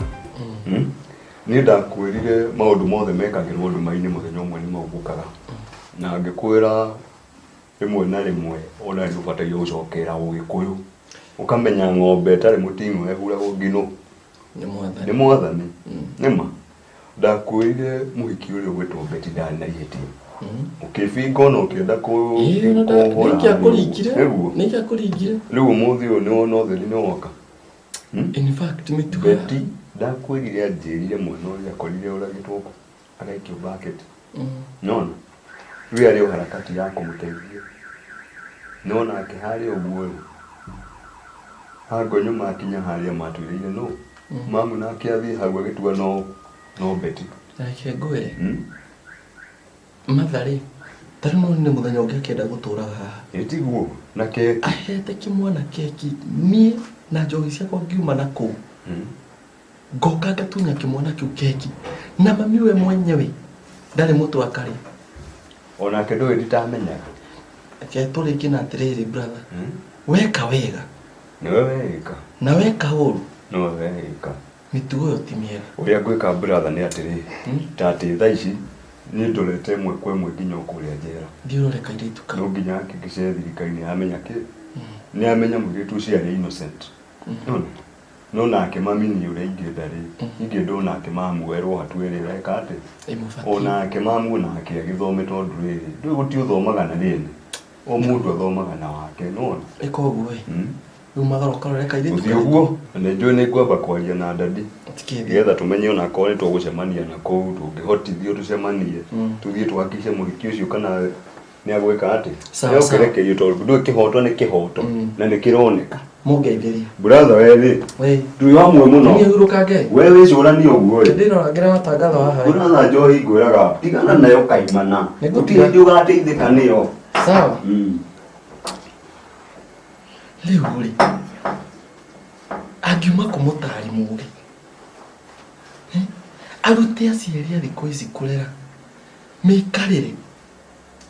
Niĩ ndakwĩrire maũndũ mothe mekagĩrwo nduma-inĩ mũthenya ũmwe nĩ maumbũkaga. Na ngĩkwĩra rĩmwe na rĩmwe ona nĩ ũbataire gũcokera ũgĩkũyũ. Ũkamenya ng'ombe ĩtarĩ mũting'o ĩhuragwo nginũ. Nĩ mwathani. Nĩ ma. Ndakwĩrire mũhiki ũrĩa ũgwĩtwo Betty ndarĩ na ihĩtia. Ũkĩbinga ona ũkĩenda kũhũra. Nĩkĩakũringire. Nĩguo. Nĩkĩakũringire. Rĩu ũmũthĩ ũyũ nĩwona ũtheri nĩwoka. In fact mĩtugo. Beti ndakwĩrire anjĩrire mwana ũrĩa akorire ũragĩtwo kũ agaikio bucket. Nona rĩu arĩ o harakati ya kũmũteithia. No nake harĩa ũguo rĩ, angonyo makinya harĩa matwĩrĩire no mamu nake athiĩ hau agĩtua no no Beti. Reke ngwĩre. Matha rĩ, ta rĩu no nĩ mũthenya ũngĩ akĩenda gũtũraga haha. Ĩ tiguo na keki. Ahete kĩmwana keki niĩ na njohi ciakwa ngiuma na kũu. Ngoka ngatunya kĩmwana kĩu keki na mami we mwenyewe ndarĩ mũtũ akarĩa. Onake ndũĩ nditamenyaga. Reke tũrĩkie na atĩrĩrĩ brother, weka wega Nĩwe weĩka. na weka ũru Nĩwe weĩka. mĩtugo ĩyo ti mĩega. Ũrĩa ngwĩka brother nĩ atĩrĩrĩ, ta atĩ thaa ici niĩ ndorete ĩmwe kwa ĩmwe nginya o kũrĩa njera. Thiĩ ũrore kairĩtu kau. No nginya hakikishe thirikari nĩ yamenya kĩ nĩ yamenya mũirĩtu ũcio arĩ innocent. Nĩwona? No nake mami niĩ ũrĩa ingĩenda rĩ, ingĩenda onake mamu erwo hatua ĩrĩa ĩreka atĩ onake mamu onake agĩthome tondũ rĩrĩ ndũĩ gũtirĩ ũthomaga na rĩene o mũndũ athomaga na wake nĩwona? Ĩka ũguo ĩ. Rĩu magara ũkarore kairĩtu Gũthiĩ ũguo na nĩ njũĩ nĩ ngwamba kwaria na dadi nĩgetha tũmenye onakorwo nĩ tũgũcemania na kũu tũngĩhotithio tũcemanie tũthiĩ tũhakice mũhiki ũcio kana nĩ agwĩka atĩ Sawa, sawa. nĩũkĩrekerio tondũ ndũĩ kĩhoto nĩ kĩhoto na nĩ kĩroneka. Mũngeithĩrie. Brother we rĩ ndũĩ wamwe mũno Niĩ hurũkange. we wĩcũranie ũguo rĩ Ndĩrorangĩra matangatho haha. ĩ. brother njohi ngwĩraga tigana nayo kaimana gũtirĩ hĩndĩ ũgateithĩka nĩyo. Sawa. Rĩu rĩ angiuma kũ mũtari mũgĩ arute aciari a thikũ ici kũrera mĩikarĩre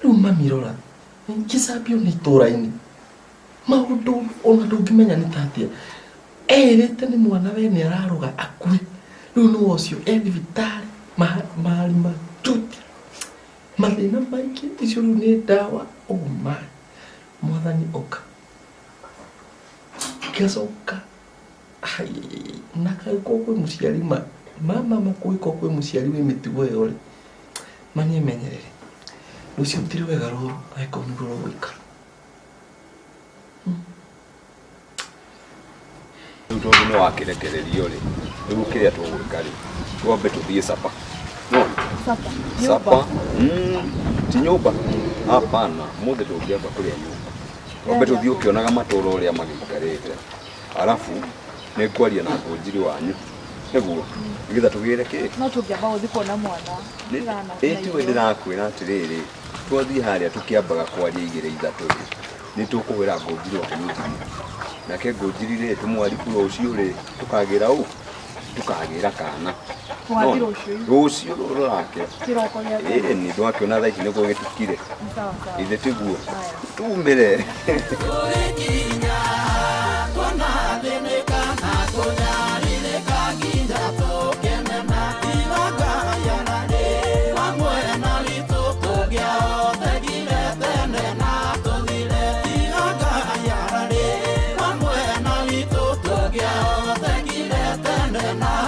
rĩu mami rora ngĩcambio nĩ itũra-inĩ maũndũ ona ndũngĩmenya nĩ ta atĩa erĩte nĩ mwana we nĩ ararũga akue rĩu nĩ ũcio e thibitarĩ marĩ matuti mathĩna maingĩ icio rĩu nĩ ndawa oh my mwathani ũka ngacoka na kangĩkorwo kwĩ mũciari ma mama kũngĩkorwo kwĩ mũciari wĩ mĩtugo ĩyo rĩ maniemenyerere rũciũ ti rwega rũru angĩkorwo nĩguo rũgũikara. Rĩu tondũ nĩ wakĩrekererio rĩ, rĩu kĩrĩa tũgwĩka rĩ, twambe tũthiĩ sapa. Nĩwona? Sapa. Ti nyũmba. Hapana, ũmũthĩ tũngĩamba kũrĩa nyũmba. Twambe tũthiĩ ũkĩonaga matũra ũrĩa magĩikarĩte. Arabu nĩ ngwaria na ngũnjiri wanyu. Nĩguo, nĩgetha tũgĩre kĩ? No tũngĩamba gũthiĩ kuona mwana. Ĩ tiwe ndĩrakwĩra atĩrĩrĩ, twathiĩ harĩa tũkĩambaga kwaria igĩrĩ ithatũ rĩ, nĩ tũkũhũra ngũnjiri wanyu thimũ. Nake ngũnjiri rĩ, tũmwaribu rũciũ rĩ, tũkagĩra ũ? Tũkagĩra kana. Tũgathiĩ rũciũ. Rũciũ rũrake. Kĩroko gĩa tene. Ĩ nĩ ndwakĩona thaa ici nĩguo gĩtukire. Sawa sawa. Ithe tiguo. Tumĩre. Tene na